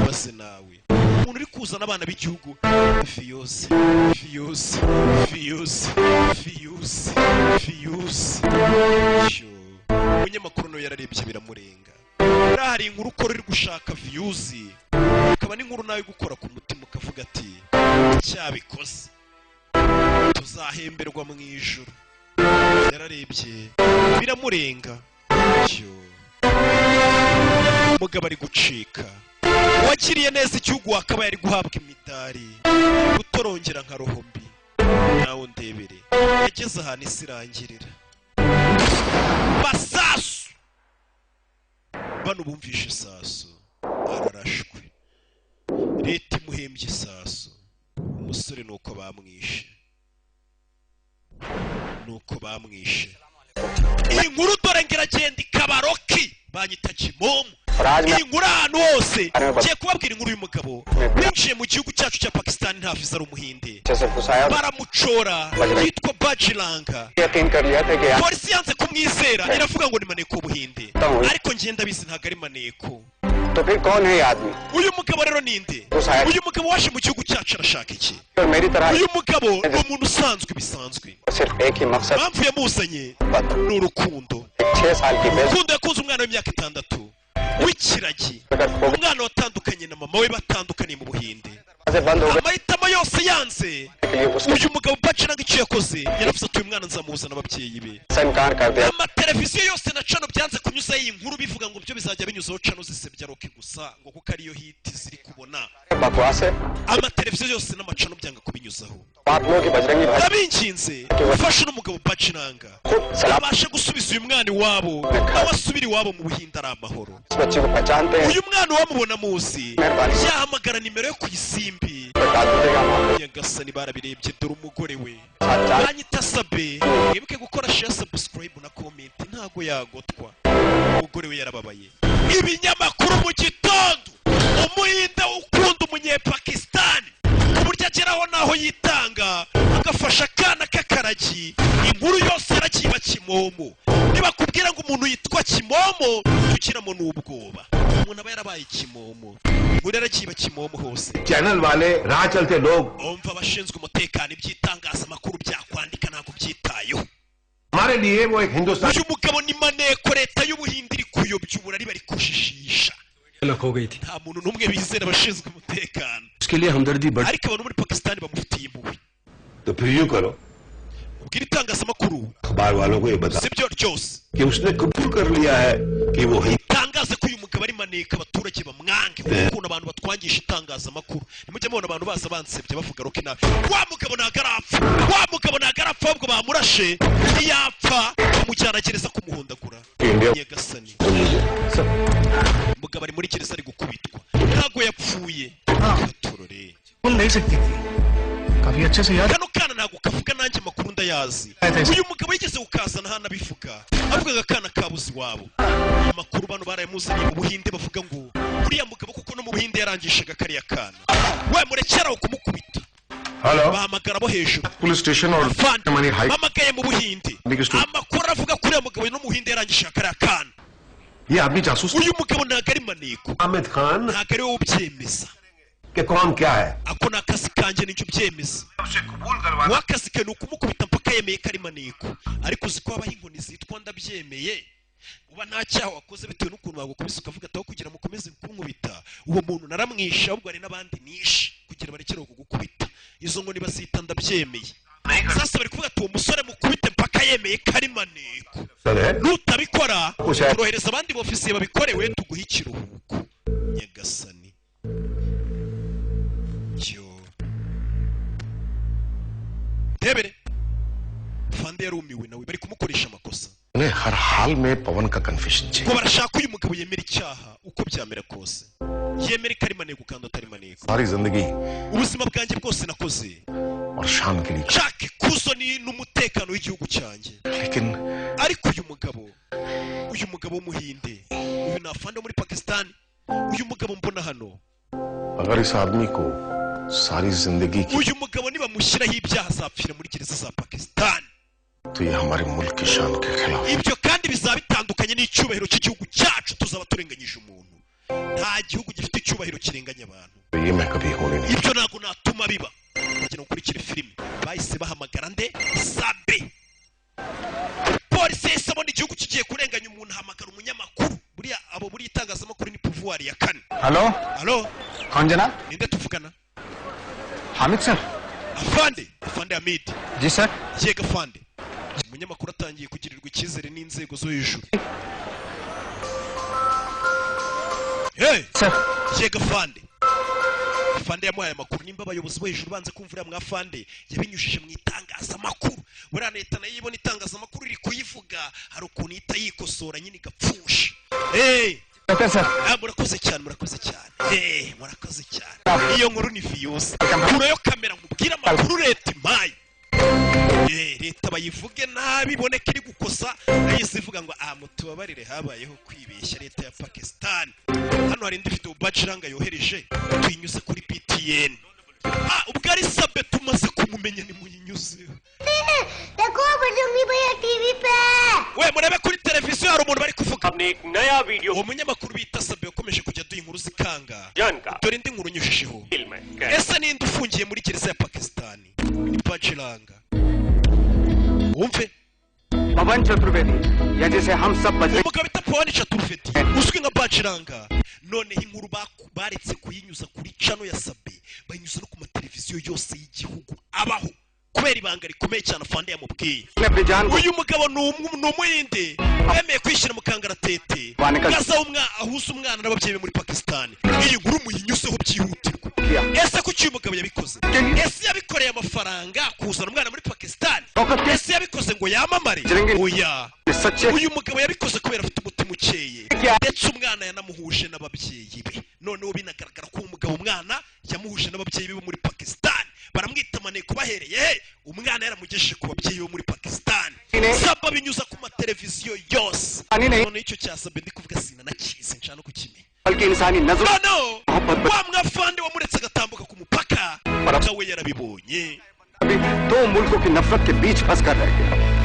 Speaker 1: Maze nawe umuntu uri kuzana abana b'igihugu. Views, views, views, views, views. Yo, umunyamakuru nawe yararebye biramurenga. Buriya hari inkuru ukora uri gushaka views, ukaba n'inkuru nawe gukora ku mutima, ukavuga ati: "Cyabikoze tuzahemberwa mu ijuru." Yararebye biramurenga. Yo, umugabo ari gucika, wagiriye neza igihugu, wakabaye ari guhabwa imidari, gutorongera nka roho mbi. Nawe ndebere, yageze ahantu isi irangirira. Masasu bano bumvishe isasu, ararashwe. Leta imuhembye isasu. Umusore nuko bamwishe, nuko bamwishe. Iyi nkuru dore ngo iragenda ikaba Rocky. Banyita Kimomo. Iyi nkuru ahantu hose. Ngiye kubabwira inkuru y'umugabo winjiye mu gihugu cyacu cya Pakistan nta viza, ari Umuhinde, baramucora, yitwa Bajiranga.
Speaker 10: यकीन कर लिया था कि
Speaker 1: Polisi yanze kumwizera, iravuga ngo ni maneko w'Ubuhinde, ariko ngenda bizi ntabwo ari maneko.
Speaker 10: तो फिर कौन है ये आदमी?
Speaker 1: Uyu mugabo rero ninde? Uyu mugabo waje mu gihugu cyacu arashaka iki?
Speaker 10: और मेरी तरह
Speaker 1: Uyu mugabo ni umuntu usanzwe bisanzwe.
Speaker 10: सिर्फ एक ही मकसद।
Speaker 1: Impamvu yamuzanye ni urukundo.
Speaker 10: 6 साल की base
Speaker 1: Urukundo yakunze umwana w'imyaka 6 w'ikiragi, umwana watandukanye na mama we, batandukaniye mu Buhinde.
Speaker 10: से बंद हो
Speaker 1: Amahitamo yose yanze.
Speaker 10: गए उसके
Speaker 1: Uyu mugabo Bajiranga icyo yakoze, yaravuze ati: "Uyu mwana nzamuzana ababyeyi be."
Speaker 10: से इनकार कर दिया।
Speaker 1: Amateleviziyo yose na channel byanze kunyuzaho iyi nkuru, bivuga ngo byo bizajya binyuzaho channel zisebya Rocky gusa, ngo kuko ariyo hit ziri kubona.
Speaker 10: बकवास है।
Speaker 1: Amateleviziyo yose n'ama channel byanga kubinyuzaho.
Speaker 10: आप लोगों की बजरंगी भाई
Speaker 1: Ndabinginze, ufashe n'umugabo Bajiranga abashe gusubiza uyu mwana iwabo, nawe asubire iwabo mu Buhinde ari amahoro.
Speaker 10: इस बच्चे को पहचानते हैं।
Speaker 1: Uyu mwana uwamubona muzi yahamagara nimero yo ku Isimbi.
Speaker 10: बता दीजिएगा हम
Speaker 1: Nyagasani, barabirebye. Dore umugore we. Banyita Sabe. Mwibuke gukora share, subscribe na comment. Ntago yagotwa. Umugore we yarababaye. Ibinyamakuru mu gitondo: Umuhinde ukunda Umunyepakisitani ku buryo ageraho n'aho yitanga agafasha akana k'akaragi. Inkuru yose yaragiye. Kimomo, nibakubwira ngo umuntu yitwa Kimomo, tugiramo n'ubwoba. Umuntu aba yarabaye kimomo. Inkuru yaragiye kimomo hose.
Speaker 5: Channel वाले, राह चलते लोग
Speaker 1: Umva, abashinzwe umutekano, iby'itangazamakuru byakwandika ntabwo byitayeho.
Speaker 5: हमारे लिए वो एक Hindustan
Speaker 1: Uyu mugabo ni maneko. Leta y'Ubuhinde iri kuyobya uburari, bari kujijisha.
Speaker 12: खो गई थी।
Speaker 1: Nta muntu n'umwe bizera, abashinzwe umutekano.
Speaker 12: उसके लिए हमदर्दी बढ़
Speaker 1: Ariko abantu muri Pakisitani bamufitiye impuhwe.
Speaker 9: तो फिर यूं करो,
Speaker 1: Ubwira itangazamakuru,
Speaker 9: अखबार वालों को ये बता
Speaker 1: sibyo ryose,
Speaker 9: कि उसने कबूल कर लिया है कि वो Hind
Speaker 1: tangaze ko uyu mugabo ari maneko. maneko, abaturage bamwange, ukuntu abantu batwangisha itangazamakuru. Nimujya mubona abantu baza bansebye bavuga Rocky nabi, wa mugabo ntabwo arapfa, wa mugabo ntabwo arapfa, ahubwo bamurashe ntiyapfa, bamujyana gereza kumuhondagura. Nyagasani, umugabo ari muri gereza ari gukubitwa, ntabwo yapfuye. Katurore.
Speaker 13: नहीं सकती थी काफी अच्छे से याद
Speaker 1: Kano kana ntabwo kavuga, nanjye amakuru ndayazi. Uyu mugabo yigeze kukazana hano abivuga, avuga ngo akana kabuze iwabo. Amakuru bano barayamuzaniye mu Buhinde, bavuga ngo uriya mugabo kuko no mu Buhinde yarangishaga kariya kana. We, murekeraho kumukubita.
Speaker 5: Hello.
Speaker 1: Bahamagara abo hejuru.
Speaker 5: Police station और हमारी high
Speaker 1: Bahamagaye mu Buhinde, amakuru avuga ko uriya mugabo no mu Buhinde yarangishaga kariya kana.
Speaker 5: ये आदमी जासूस
Speaker 1: Uyu mugabo ntabwo ari maneko.
Speaker 14: Hamid Khan
Speaker 1: Ntabwo ari wowe ubyemeza.
Speaker 14: कि कौन क्या है
Speaker 1: Ako ni akazi kanjye, nicyo ubyemeza. W'akazi ke ni ukumukubita mpaka yemeye ko ari maneko. Ariko uzi ko habaho inkoni zitwa ndabyemeye, uba nta cyaha wakoze, bitewe n'ukuntu bagukubise ukavuga ati aho kugira mukomeze kunkubita, uwo muntu naramwishe, ahubwo hari n'abandi nishe, kugira barekere kugukubita. Izo nkoni bazita ndabyemeye. Sasa bari kuvuga ati uwo musore mukubite mpaka yemeye ko ari maneko, nutabikora turohereza abandi bofisiye babikorewe, tuguhe ikiruhuko. Nyagasani, yo tebere fande yarumiwe, nawe bari kumukoresha amakosa.
Speaker 5: उन्हें हर हाल में पवन का confession चाहिए।
Speaker 1: Ngo barashaka uyu mugabo yemera icyaha uko byamera kose, yemere ko ari maneko kandi atari maneko.
Speaker 5: सारी जिंदगी
Speaker 1: Ubuzima bwanjye bwose nakoze
Speaker 5: और शान के लिए,
Speaker 1: nshaka ikuzo ni n'umutekano w'igihugu cyanjye.
Speaker 5: लेकिन
Speaker 1: Ariko uyu mugabo w'Umuhinde, uyu ni afande wo muri Pakistan, uyu mugabo mbona hano,
Speaker 5: अगर इस आदमी को सारी जिंदगी की
Speaker 1: uyu mugabo nibamushyiraho ibyaha azapfira muri gereza za Pakistan.
Speaker 5: तो ये हमारे मुल्क की शान के खिलाफ।
Speaker 1: Ibyo kandi bizaba bitandukanye n'icyubahiro cy'igihugu cyacu, tuzaba turenganyije umuntu. Nta gihugu gifite icyubahiro kirenganya abantu.
Speaker 5: तो ये मैं कभी होने नहीं
Speaker 1: Ibyo ntabwo natuma biba. Kugira ngo ukurikire filime, bahise bahamagara nde? Sabe. Polisi yahise abona igihugu kigiye kurenganya umuntu, ahamagara umunyamakuru. Buriya abo buriya itangazamakuru ni pouvoir ya kane.
Speaker 8: Hello.
Speaker 1: Hello.
Speaker 8: कौन जनाब?
Speaker 1: Ninde tuvugana?
Speaker 8: Hamid sir.
Speaker 1: Afande, afande Hamid.
Speaker 8: Ji sir.
Speaker 1: Yego afande. Umunyamakuru atangiye kugirirwa icyizere n'inzego zo hejuru. Hey!
Speaker 8: Sir.
Speaker 1: Yego afande. Afande yamuhaye amakuru. Nimba abayobozi bo hejuru banze kumva uriya mwafande, yabinyujije mu itangazamakuru. Buriya leta nayo ibona itangazamakuru iri kuyivuga, hari ukuntu ihita yikosora nyine igapfusha. Hey!
Speaker 8: Sir.
Speaker 1: Ah, murakoze cyane, murakoze cyane. Hey, murakoze cyane. Iyo nkuru ni viyose. Kurayo kamera nkubwire amakuru leta impaye. Eh, leta bayivuge nabi, iboneke iri gukosa, nayo ivuga ngo ah, mutubabarire, habayeho kwibeshya, leta ya Pakistan. Hano hari indi video Bajrang yohereje, tuyinyuze kuri BTN. Ah, ubwo ari Sabe tumaze kumumenya, nimuyinyuzeho.
Speaker 11: देखो बजरंगी भैया TV पे।
Speaker 1: We, murebe kuri televiziyo, hari umuntu bari kuvuga. Uwo munyamakuru bita Sabe yakomeje kujya aduha inkuru zikanga. Dore indi nkuru nyujijeho. Ese ninde ufungiye muri gereza ya Pakistan? Ni Bajrang. Wumve.
Speaker 8: Pawan Chaturvedi या जिसे हम सब Bajrang
Speaker 1: Umugabo bita Pawan Chaturvedi uzwi nka Bajrang. Noneho inkuru baretse kuyinyuza kuri channel ya Sabe, bayinyuza no ku mateleviziyo yose y'igihugu abaho, kubera ibanga rikomeye cyane afande yamubwiye.
Speaker 8: अपनी जान को
Speaker 1: Uyu mugabo ni Umuhinde wemeye kwishyira mu kangaratete gaza ahuza umwana n'ababyeyi be muri Pakistan. Iyi nkuru muyinyuzeho byihutirwa. Ese kuki uyu mugabo yabikoze? Ese yabikoreye amafaranga, kuzana umwana muri Pakistan? Ese yabikoze ngo yamamare? Oya, uyu mugabo yabikoze kubera afite umutima ukeye, ndetse umwana yanamuhuje n'ababyeyi be. Noneho binagaragara ko uwo mugabo umwana yamuhuje n'ababyeyi be bo muri Pakistan. Baramwita maneko bahereye he? Umwana yaramugejeje ku babyeyi bo muri Pakistan. Saba binyuza ku mateleviziyo yose. Noneho icyo cyasabe ndi kuvuga sinanakizi, nshaka no kukimenya.
Speaker 8: बल्कि इंसानी नजर
Speaker 1: Noneho wa mwafande wamuretse agatambuka ku mupaka nawe yarabibonye.
Speaker 8: अभी दो मुल्कों की नफरत के बीच फंस कर रह गया।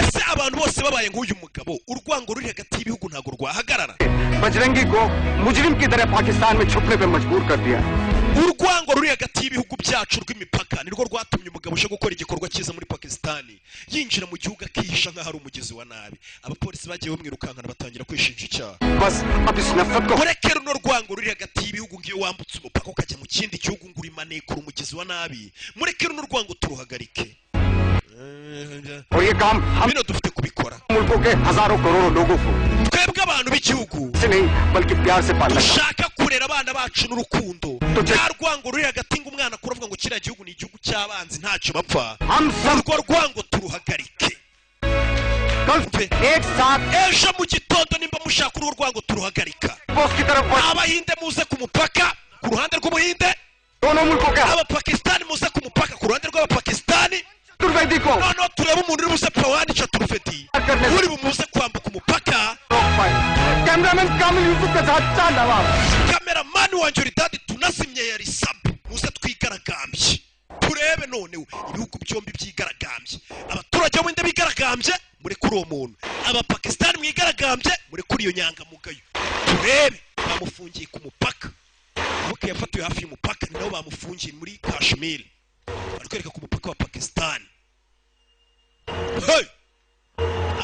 Speaker 1: Ese abantu bose babaye nk'uyu mugabo, urwango ruri hagati y'ibihugu ntabwo rwahagarara?
Speaker 8: Bajrangi को मुजरिम की तरह पाकिस्तान में छुपने पे मजबूर कर दिया।
Speaker 1: Urwango ruri hagati y'ibihugu byacu rw'imipaka nirwo rwatumye umugabo uje gukora igikorwa cyiza muri Pakisitani yinjira mu gihugu akihisha nk'aho ari umugizi wa nabi. Abapolisi bagiye bamwirukankana, batangira kwishinja icyaha.
Speaker 4: बस अब इस नफरत को
Speaker 1: Mureke runo rwango ruri hagati y'ibihugu, ngiyo wambutse umupaka ukajya mu kindi gihugu ngo urimanekura umugizi wa nabi, mureke runo rwango turuhagarike.
Speaker 4: और ये काम हम
Speaker 1: Bino dufite kubikora.
Speaker 4: मुल्कों के हजारों करोड़ों लोगों को
Speaker 1: Twebwe abantu b'igihugu
Speaker 4: से नहीं बल्कि प्यार से पालना।
Speaker 1: dushaka kurera abana bacu n'urukundo, nta rwango ruri hagati ngo umwana akura avuga ngo kiriya gihugu ni igihugu cy'abanzi, ntacyo bapfa.
Speaker 4: हम सब
Speaker 1: Urwo rwango turuhagarike.
Speaker 4: कल एक साथ
Speaker 1: Ejo mu gitondo, nimba mushaka urwo rwango turuhagarika,
Speaker 4: post की तरफ बढ़-
Speaker 1: Abahinde muze ku mupaka ku ruhande rw'Ubuhinde,
Speaker 4: दोनों मुल्कों के
Speaker 1: Abapakisitani muze ku mupaka ku ruhande rw'Abapakisitani,
Speaker 4: Chaturvedi को
Speaker 1: noneho turebe umuntu uri buze Pawani Chaturvedi uri bumuze kwambuka umupaka.
Speaker 4: रोक पाए। कैमरामैन कामिल यूसुफ के साथ चांद नवाब।
Speaker 1: Kameramani wanjye Uridadi tunazimye yari sabu, muze twigaragambye turebe. Noneho ibihugu byombi byigaragambye, abaturage b'Ubuhinde bigaragambye muri kuri uwo muntu, Abapakisitani mwigaragambye muri kuri iyo nyangamugayo, turebe. Bamufungiye ku mupaka buke, yafatiwe hafi y'umupaka, ni nabo bamufungiye muri Kashmir. Barakwereka ku mupaka wa Pakisitani. Hey!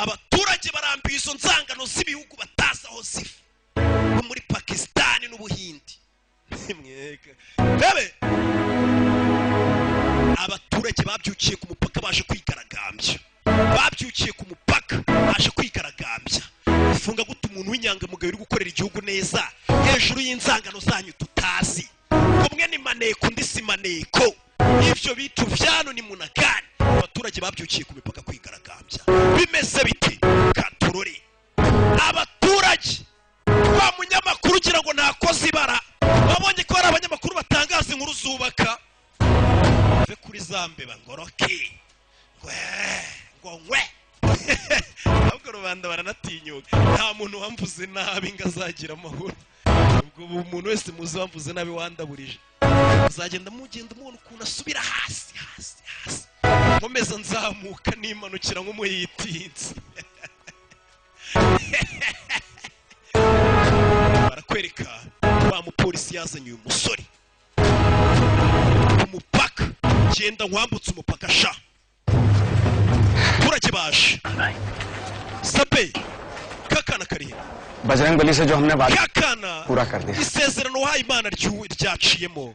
Speaker 1: Abaturage barambiwe izo nzangano z'ibihugu batazi aho ziva, bo muri Pakisitani n'Ubuhindi. Mwega. Bebe abaturage babyukiye ku mupaka baje kwigaragambya, babyukiye ku mupaka baje kwigaragambya. Ufunga gute umuntu w'inyangamugayo uri gukorera igihugu neza hejuru y'inzangano zanyu tutazi? Kumwe ni maneko, undi si maneko, ivyo bitu vyano ni munagani? Abaturage babyukiye ku mipaka kwigaragambya, bimeze biti katurore. Abaturage, wa munyamakuru ugira ngo ntakoze ibara, wabonye ko hari abanyamakuru batangaza inkuru zubaka, ve kuri za mbeba ngoroki ngwe ngo nkwe, ahubwo rubanda baranatinyuka. Nta muntu wamvuze nabi ngo azagira amahoro. Ubwo umuntu wese muzi wamvuze nabi, wandaburije, muzagenda mugenda umubona ukuntu asubira hasi hasi hasi, nkomeza nzamuka nimanukira nk'umuyitinzi. Barakwereka wa mupolisi yazanye uyu musore ku mupaka, genda nkwambutse umupaka sha. Abaturage baje sabe kakana karihe?
Speaker 10: Bajrang Bali से जो हमने वादा
Speaker 1: Kakana
Speaker 10: पूरा कर दिया।
Speaker 1: isezerano wahaye Imana ryaciyemo.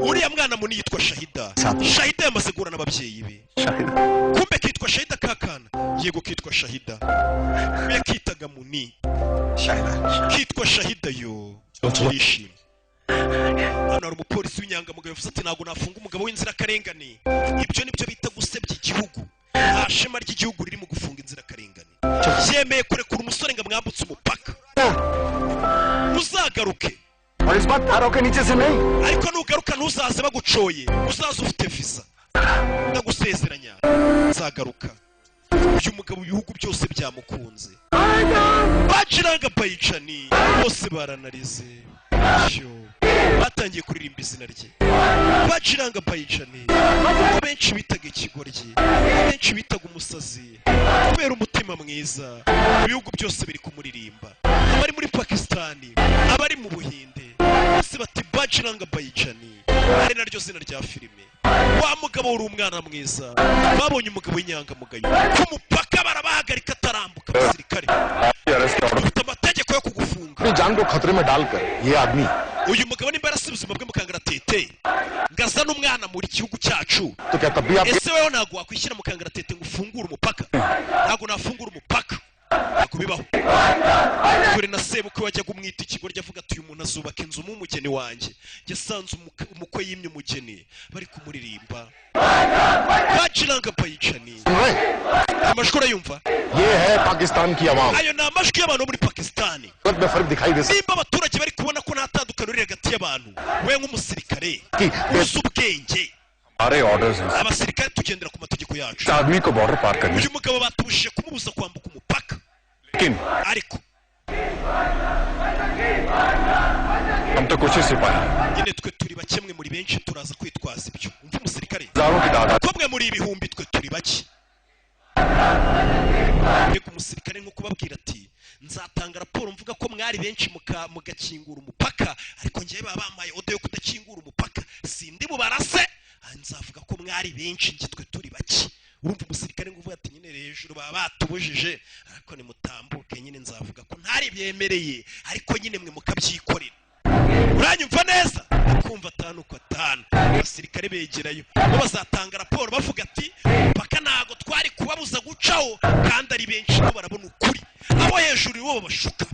Speaker 1: Uriya mwana muni yitwa Shahida. Shahida yamaze guhura n'ababyeyi be. Kumbe kitwa Shahida kakana? Yego, kitwa Shahida. Yakitaga Muni, kitwa Shahida. Yo yishimye. Hano hari umupolisi w'inyangamugayo yavuze ati ntabwo nafunga umugabo w'inzirakarengane, ibyo nibyo bita gusebya igihugu, nta shema ry'igihugu riri mu gufunga inzirakarengane. Yemeye kurekura umusore ngo amwambutse umupaka. Uzagaruke
Speaker 4: और इस बार तारों के नीचे से नहीं।
Speaker 1: Ariko nugaruka ntuzaze bagucoye, uzaze ufite visa, ndagusezeranya nzagaruka. Uyu mugabo ibihugu byose byamukunze, Bajrang Bhaijaan bose baranarize. Yo, batangiye kuririmba izina rye, Bajrang Bhaijaan, kuko benshi bitaga ikigoryi, benshi bitaga umusazi, kubera umutima mwiza ibihugu byose biri kumuririmba. Abari muri Pakisitani, abari mu Buhinde, bose bati Bajrang Bhaijaan, ari naryo zina rya filime. Wa mugabo uri umwana mwiza, babonye umugabo w'inyangamugayo ku mupaka barabahagarika atarambuka. Abasirikare, dufite amategeko yo kugufunga.
Speaker 5: अपनी जान को खतरे में डालकर ये आदमी
Speaker 1: Uyu mugabo nimba yarasize ubuzima bwe mu kangaratete ngaza n'umwana muri gihugu cyacu,
Speaker 5: तो क्या तब भी आप
Speaker 1: ese wewe ntabwo wakwishyira mu kangaratete ngo ufungure umupaka? Ntabwo nafungura umupaka, ntabwo bibaho. Dore na sebukwe wajyaga umwita ikigoryi avuga ati uyu muntu azubaka inzu mu mugeni wanjye, yasanze umukwe yimye umugeni. Bari kumuririmba Bajrang Bhaijaan. Amajwi urayumva?
Speaker 5: ये है पाकिस्तान की आवाम।
Speaker 1: Ayo ni amajwi y'abantu bo muri Pakisitani.
Speaker 5: फर्क में फर्क दिखाई दे
Speaker 1: Nimba abaturage bari kubona ko nta tandukaniro riri hagati y'abantu, we nk'umusirikare uzi ubwenge,
Speaker 7: हमारे orders हैं।
Speaker 1: Abasirikare tugendera ku mategeko yacu.
Speaker 7: इस आदमी को बॉर्डर पार करने
Speaker 1: Uyu mugabo batubujije kumubuza kwambuka umupaka,
Speaker 7: लेकिन
Speaker 1: ariko
Speaker 7: हम तो कुछ ही सिपाही हैं।
Speaker 1: Nyine twe turi bake, mwe muri benshi, turaza kwitwaza ibyo. Umva umusirikare,
Speaker 7: हजारों की तादाद
Speaker 1: ko mwe muri ibihumbi, twe turi bake. Mbega umusirikare, nko kubabwira ati Nzatanga raporo mvuga ko mwari benshi mugakingura umupaka, ariko ngewe baba bampaye order yo kudakingura umupaka, sindi bubarase. Nzavuga ko mwari benshi, njye twe turi bake. Urumva umusirikare ngo uvuga ati nyine hejuru baba batubujije, ariko nimutambuke nyine nzavuga ko ntari byemereye, ariko nyine mwe mukabyikorera. Uranyumva neza? Akumva atanu ku atanu. Abasirikare begerayo, bo bazatanga raporo bavuga ati paka ntago twari kubabuza gucaho kandi ari benshi. Bo barabona ukuri, abo hejuru bo babashuka.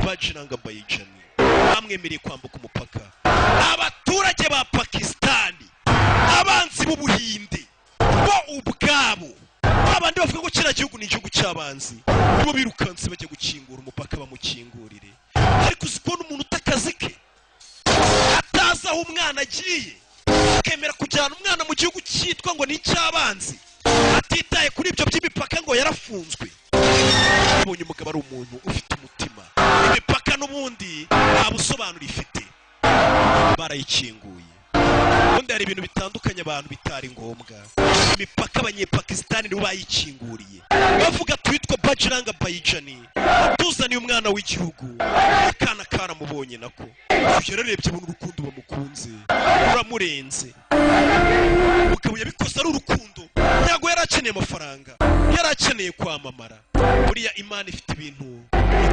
Speaker 1: Bajiranga Bayijani bamwemereye kwambuka umupaka. Abaturage ba Pakistani, abanzi b'Ubuhinde, bo ubwabo abandi bavuga ko kiriya gihugu ni igihugu cy'abanzi, nibo birukanse bajya gukingura umupaka bamukingurire. Ariko uzi kubona umuntu utakazi ke, atazi aho umwana agiye, akemera kujyana umwana mu gihugu cyitwa ngo ni icy'abanzi, atitaye kuri ibyo by'imipaka ngo yarafunzwe. Ubonye umugabo ari umuntu ufite umutima. Imipaka n'ubundi nta busobanuro ifite, barayikinguye. Ubundi hari ibintu bitandukanye abantu bitari ngombwa. Imipaka Abanyepakisitani nibo bayikinguriye, bavuga twitwa Bajiranga Bayijani atuzaniye umwana w'igihugu. Akana karamubonye nako yararebye, abona urukundo bamukunze ruramurenze. Umugabo yabikoze ari urukundo, ntabwo yari akeneye amafaranga, yari akeneye kwamamara. Buriya Imana ifite ibintu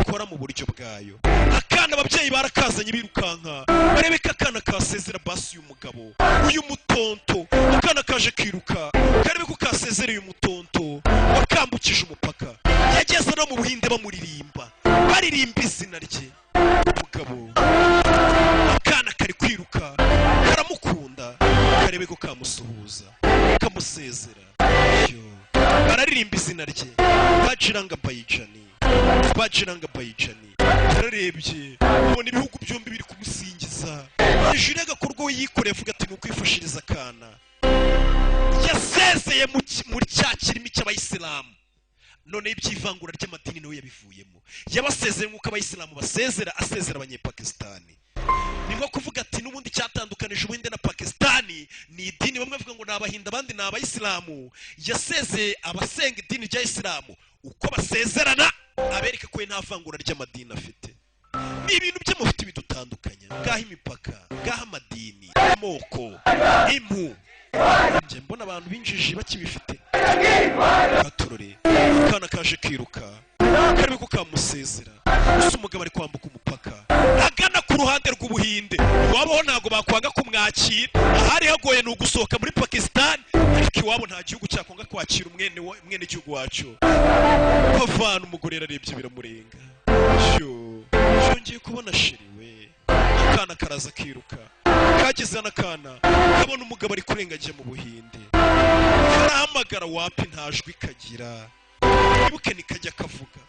Speaker 1: ikora mu buryo bwayo. Akana ababyeyi barakazanye birukanka barebe ko akana kasezera basi uyu mugabo, uyu mutonto. Akana kaje kiruka karebe ko kasezera uyu mutonto wakambukije umupaka. Yageze no mu Buhinde bamuririmba, baririmba izina rye. Umugabo, akana kari kwiruka karamukunda, karebe ko kamusuhuza kamusezera. Yo, bararirimba izina rye, Bajiranga Bayijani, Bajiranga Bayijani. Yararebye abona ibihugu byombi biri kumusingiza. Hejuru y'agakorwa we yikoreye avuga ati ni ukwifashiriza akana. Yasezeye muri cya kirimi cy'Abayisilamu. None iby'ivangura ry'amadini nawe yabivuyemo, yabasezeye nk'uko Abayisilamu basezera, asezera Abanyepakistani. Ni nko kuvuga ati n'ubundi cyatandukanije Ubuhinde na Pakistani ni idini, bamwe bavuga ngo ni Abahinda abandi ni Abayisilamu. Yasezeye abasenga idini rya Isilamu uko basezerana, abereka ko we nta vangura ry'amadini afite. Ni ibintu by'amafuti bidutandukanya, ngaho imipaka, ngaho amadini, amoko, impu. Njye mbona abantu b'injiji bakibifite. Gatorore, akana kaje kiruka karebe ko kamusezera. Gusa umugabo ari kwambuka umupaka agana ku ruhande rw'Ubuhinde. Iwabo ntabwo bakwanga kumwakira, ahari hagoye ni ugusohoka muri Pakistan, ariko iwabo nta gihugu cyakwanga kwakira umwene gihugu wacu. Pavana umugore yararebye biramurenga. Yo, yongeye kubona chéri we. Akana karaza kiruka, kageze n'akana kabona umugabo ari kurenga ajya mu Buhinde. Karahamagara wapi, nta jwi kagira. Ibuke nikajya kavuga,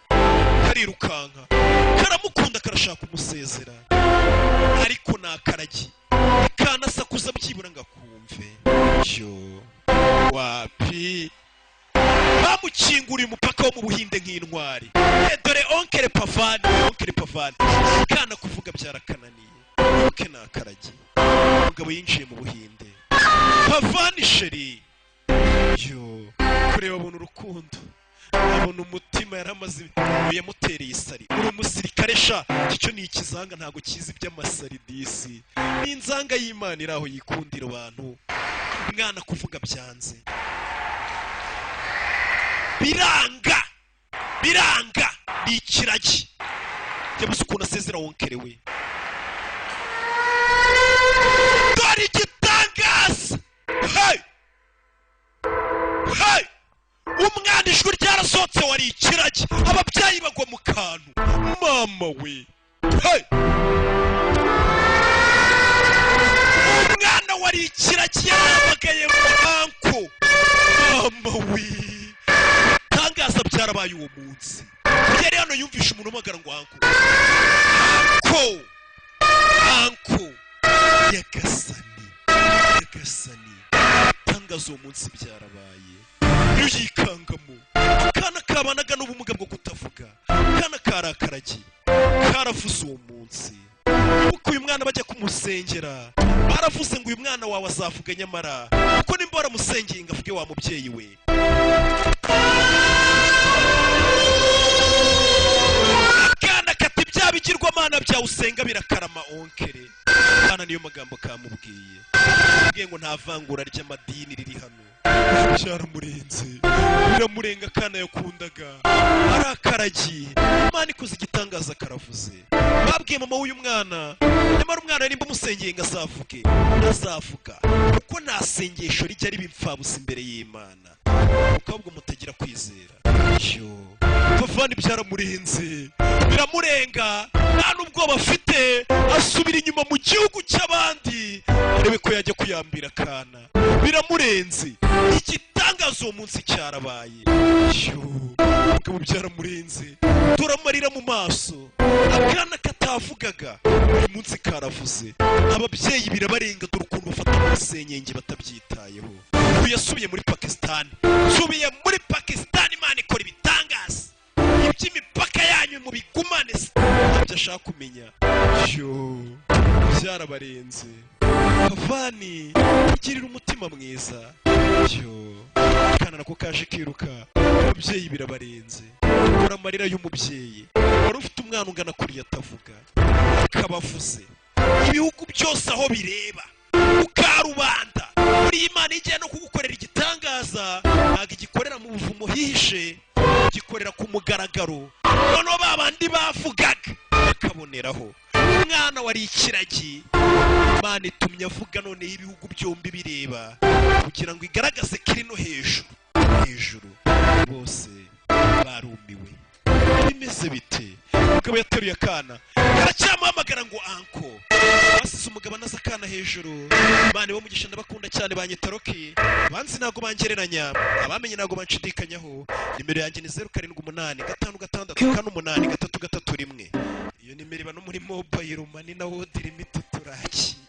Speaker 1: karirukanka karamukunda, karashaka kumusezera, ariko nakaragi kanasakuza byibura ngo akumve. Yo, wapi, bamukinguriye umupaka wo mu Buhinde nk'intwari. Dore onkere Pavani, onkere Pavani. Kana kuvuga byarakananiye. Ibuke nakaragi. Umugabo yinjiye mu Buhinde. Pavani chéri. Yo, kureba abona urukundo, abona umutima yaramaze yamutereye isari. Uri umusirikare sha, icyo ni ikizanga ntago kizi iby'amasari disi. Ni inzanga y'Imana iri aho yikundira abantu. Umwana kuvuga byanze, biranga, biranga, ni ikiragi. Yabuze ukuntu asezera wonkere we. Dore igitangaza! Hey! Hey! Umwana ijwi ryarasohotse, wari ikiragi. Ababyeyi bagwa mu kantu. Mama we! Hey! Umwana wari ikiragi yaramagaye uncle. Mama we! Tangaza byarabaye uwo munsi. Yari hano yumvisha umuntu umagara ngo uncle. Uncle! Uncle! Nyagasani, Nyagasani. Tangaza uwo munsi byarabaye. Iyo yikangamo akana kabanaga n'ubumuga bwo kutavuga, akana karakaragi karavuze uwo munsi. Kuko uyu mwana bajya kumusengera baravuze ngo uyu mwana wawe azavuga, nyamara kuko nimba waramusengeye ngo avuge wa mubyeyi we. Byawe usenga birakarama, onkere. Hano niyo magambo kamubwiye. Mubwiye ngo nta vangura ry'amadini riri hano. Byaramurenze, biramurenga. Akana yakundaga arakaragiye. Imana ikoze igitangaza, karavuze. Babwiye mama w'uyu mwana, nyamara umwana nimba umusengeye ngo azavuge, ntazavuga, kuko nta sengesho rijya riba imfabusa imbere y'Imana, kuko ahubwo mutagira kwizera. Yo Bavani, byaramurenze, biramurenga, nta n'ubwoba afite. Asubira inyuma mu gihugu cy'abandi arebe ko yajya kuyambira akana. Biramurenze, igitangaza uwo munsi cyarabaye. Yo mugabo, byaramurenze, turamarira mu maso. Akana katavugaga uyu munsi karavuze. Ababyeyi birabarenga, dore ukuntu bafata muri senyenge batabyitayeho. Uyu yasubiye muri Pakisitani, subiye muri Pakisitani. Imana ikora ibitangaza, iby'imipaka yanyu mubigumane, ntabyo ashaka kumenya. Yo byarabarenze. Kavani igirira umutima mwiza. Yo akana nako kaje kiruka. Ababyeyi birabarenze, dore amarira y'umubyeyi wari ufite umwana ungana kuriya atavuga, akaba avuze. Ibihugu byose aho bireba ku karubanda. Muri iyi Imana igiye no kugukorera igitangaza, ntabwo igikorera mu buvumo hihishe, gikorera ku mugaragaro. Noneho ba bandi bavugaga bakaboneraho. Umwana wari ikiragi, Imana itumye avuga. Noneho ibihugu byombi bireba, kugira ngo igaragaze ko iri no hejuru hejuru. Bose barumiwe, bimeze bite? Umugabo yateruye akana, karacyamuhamagara ngo uncle. Basize umugabo anaze akana hejuru. Imana ibamugisha, ndabakunda cyane. Banyita Rocky, abanzi ntabwo bangereranya, abamenye ntabwo banshidikanyaho. Nimero yanjye ni 0785 648 331. Iyo nimero iba no muri Mobile Money na World Remit, turakira.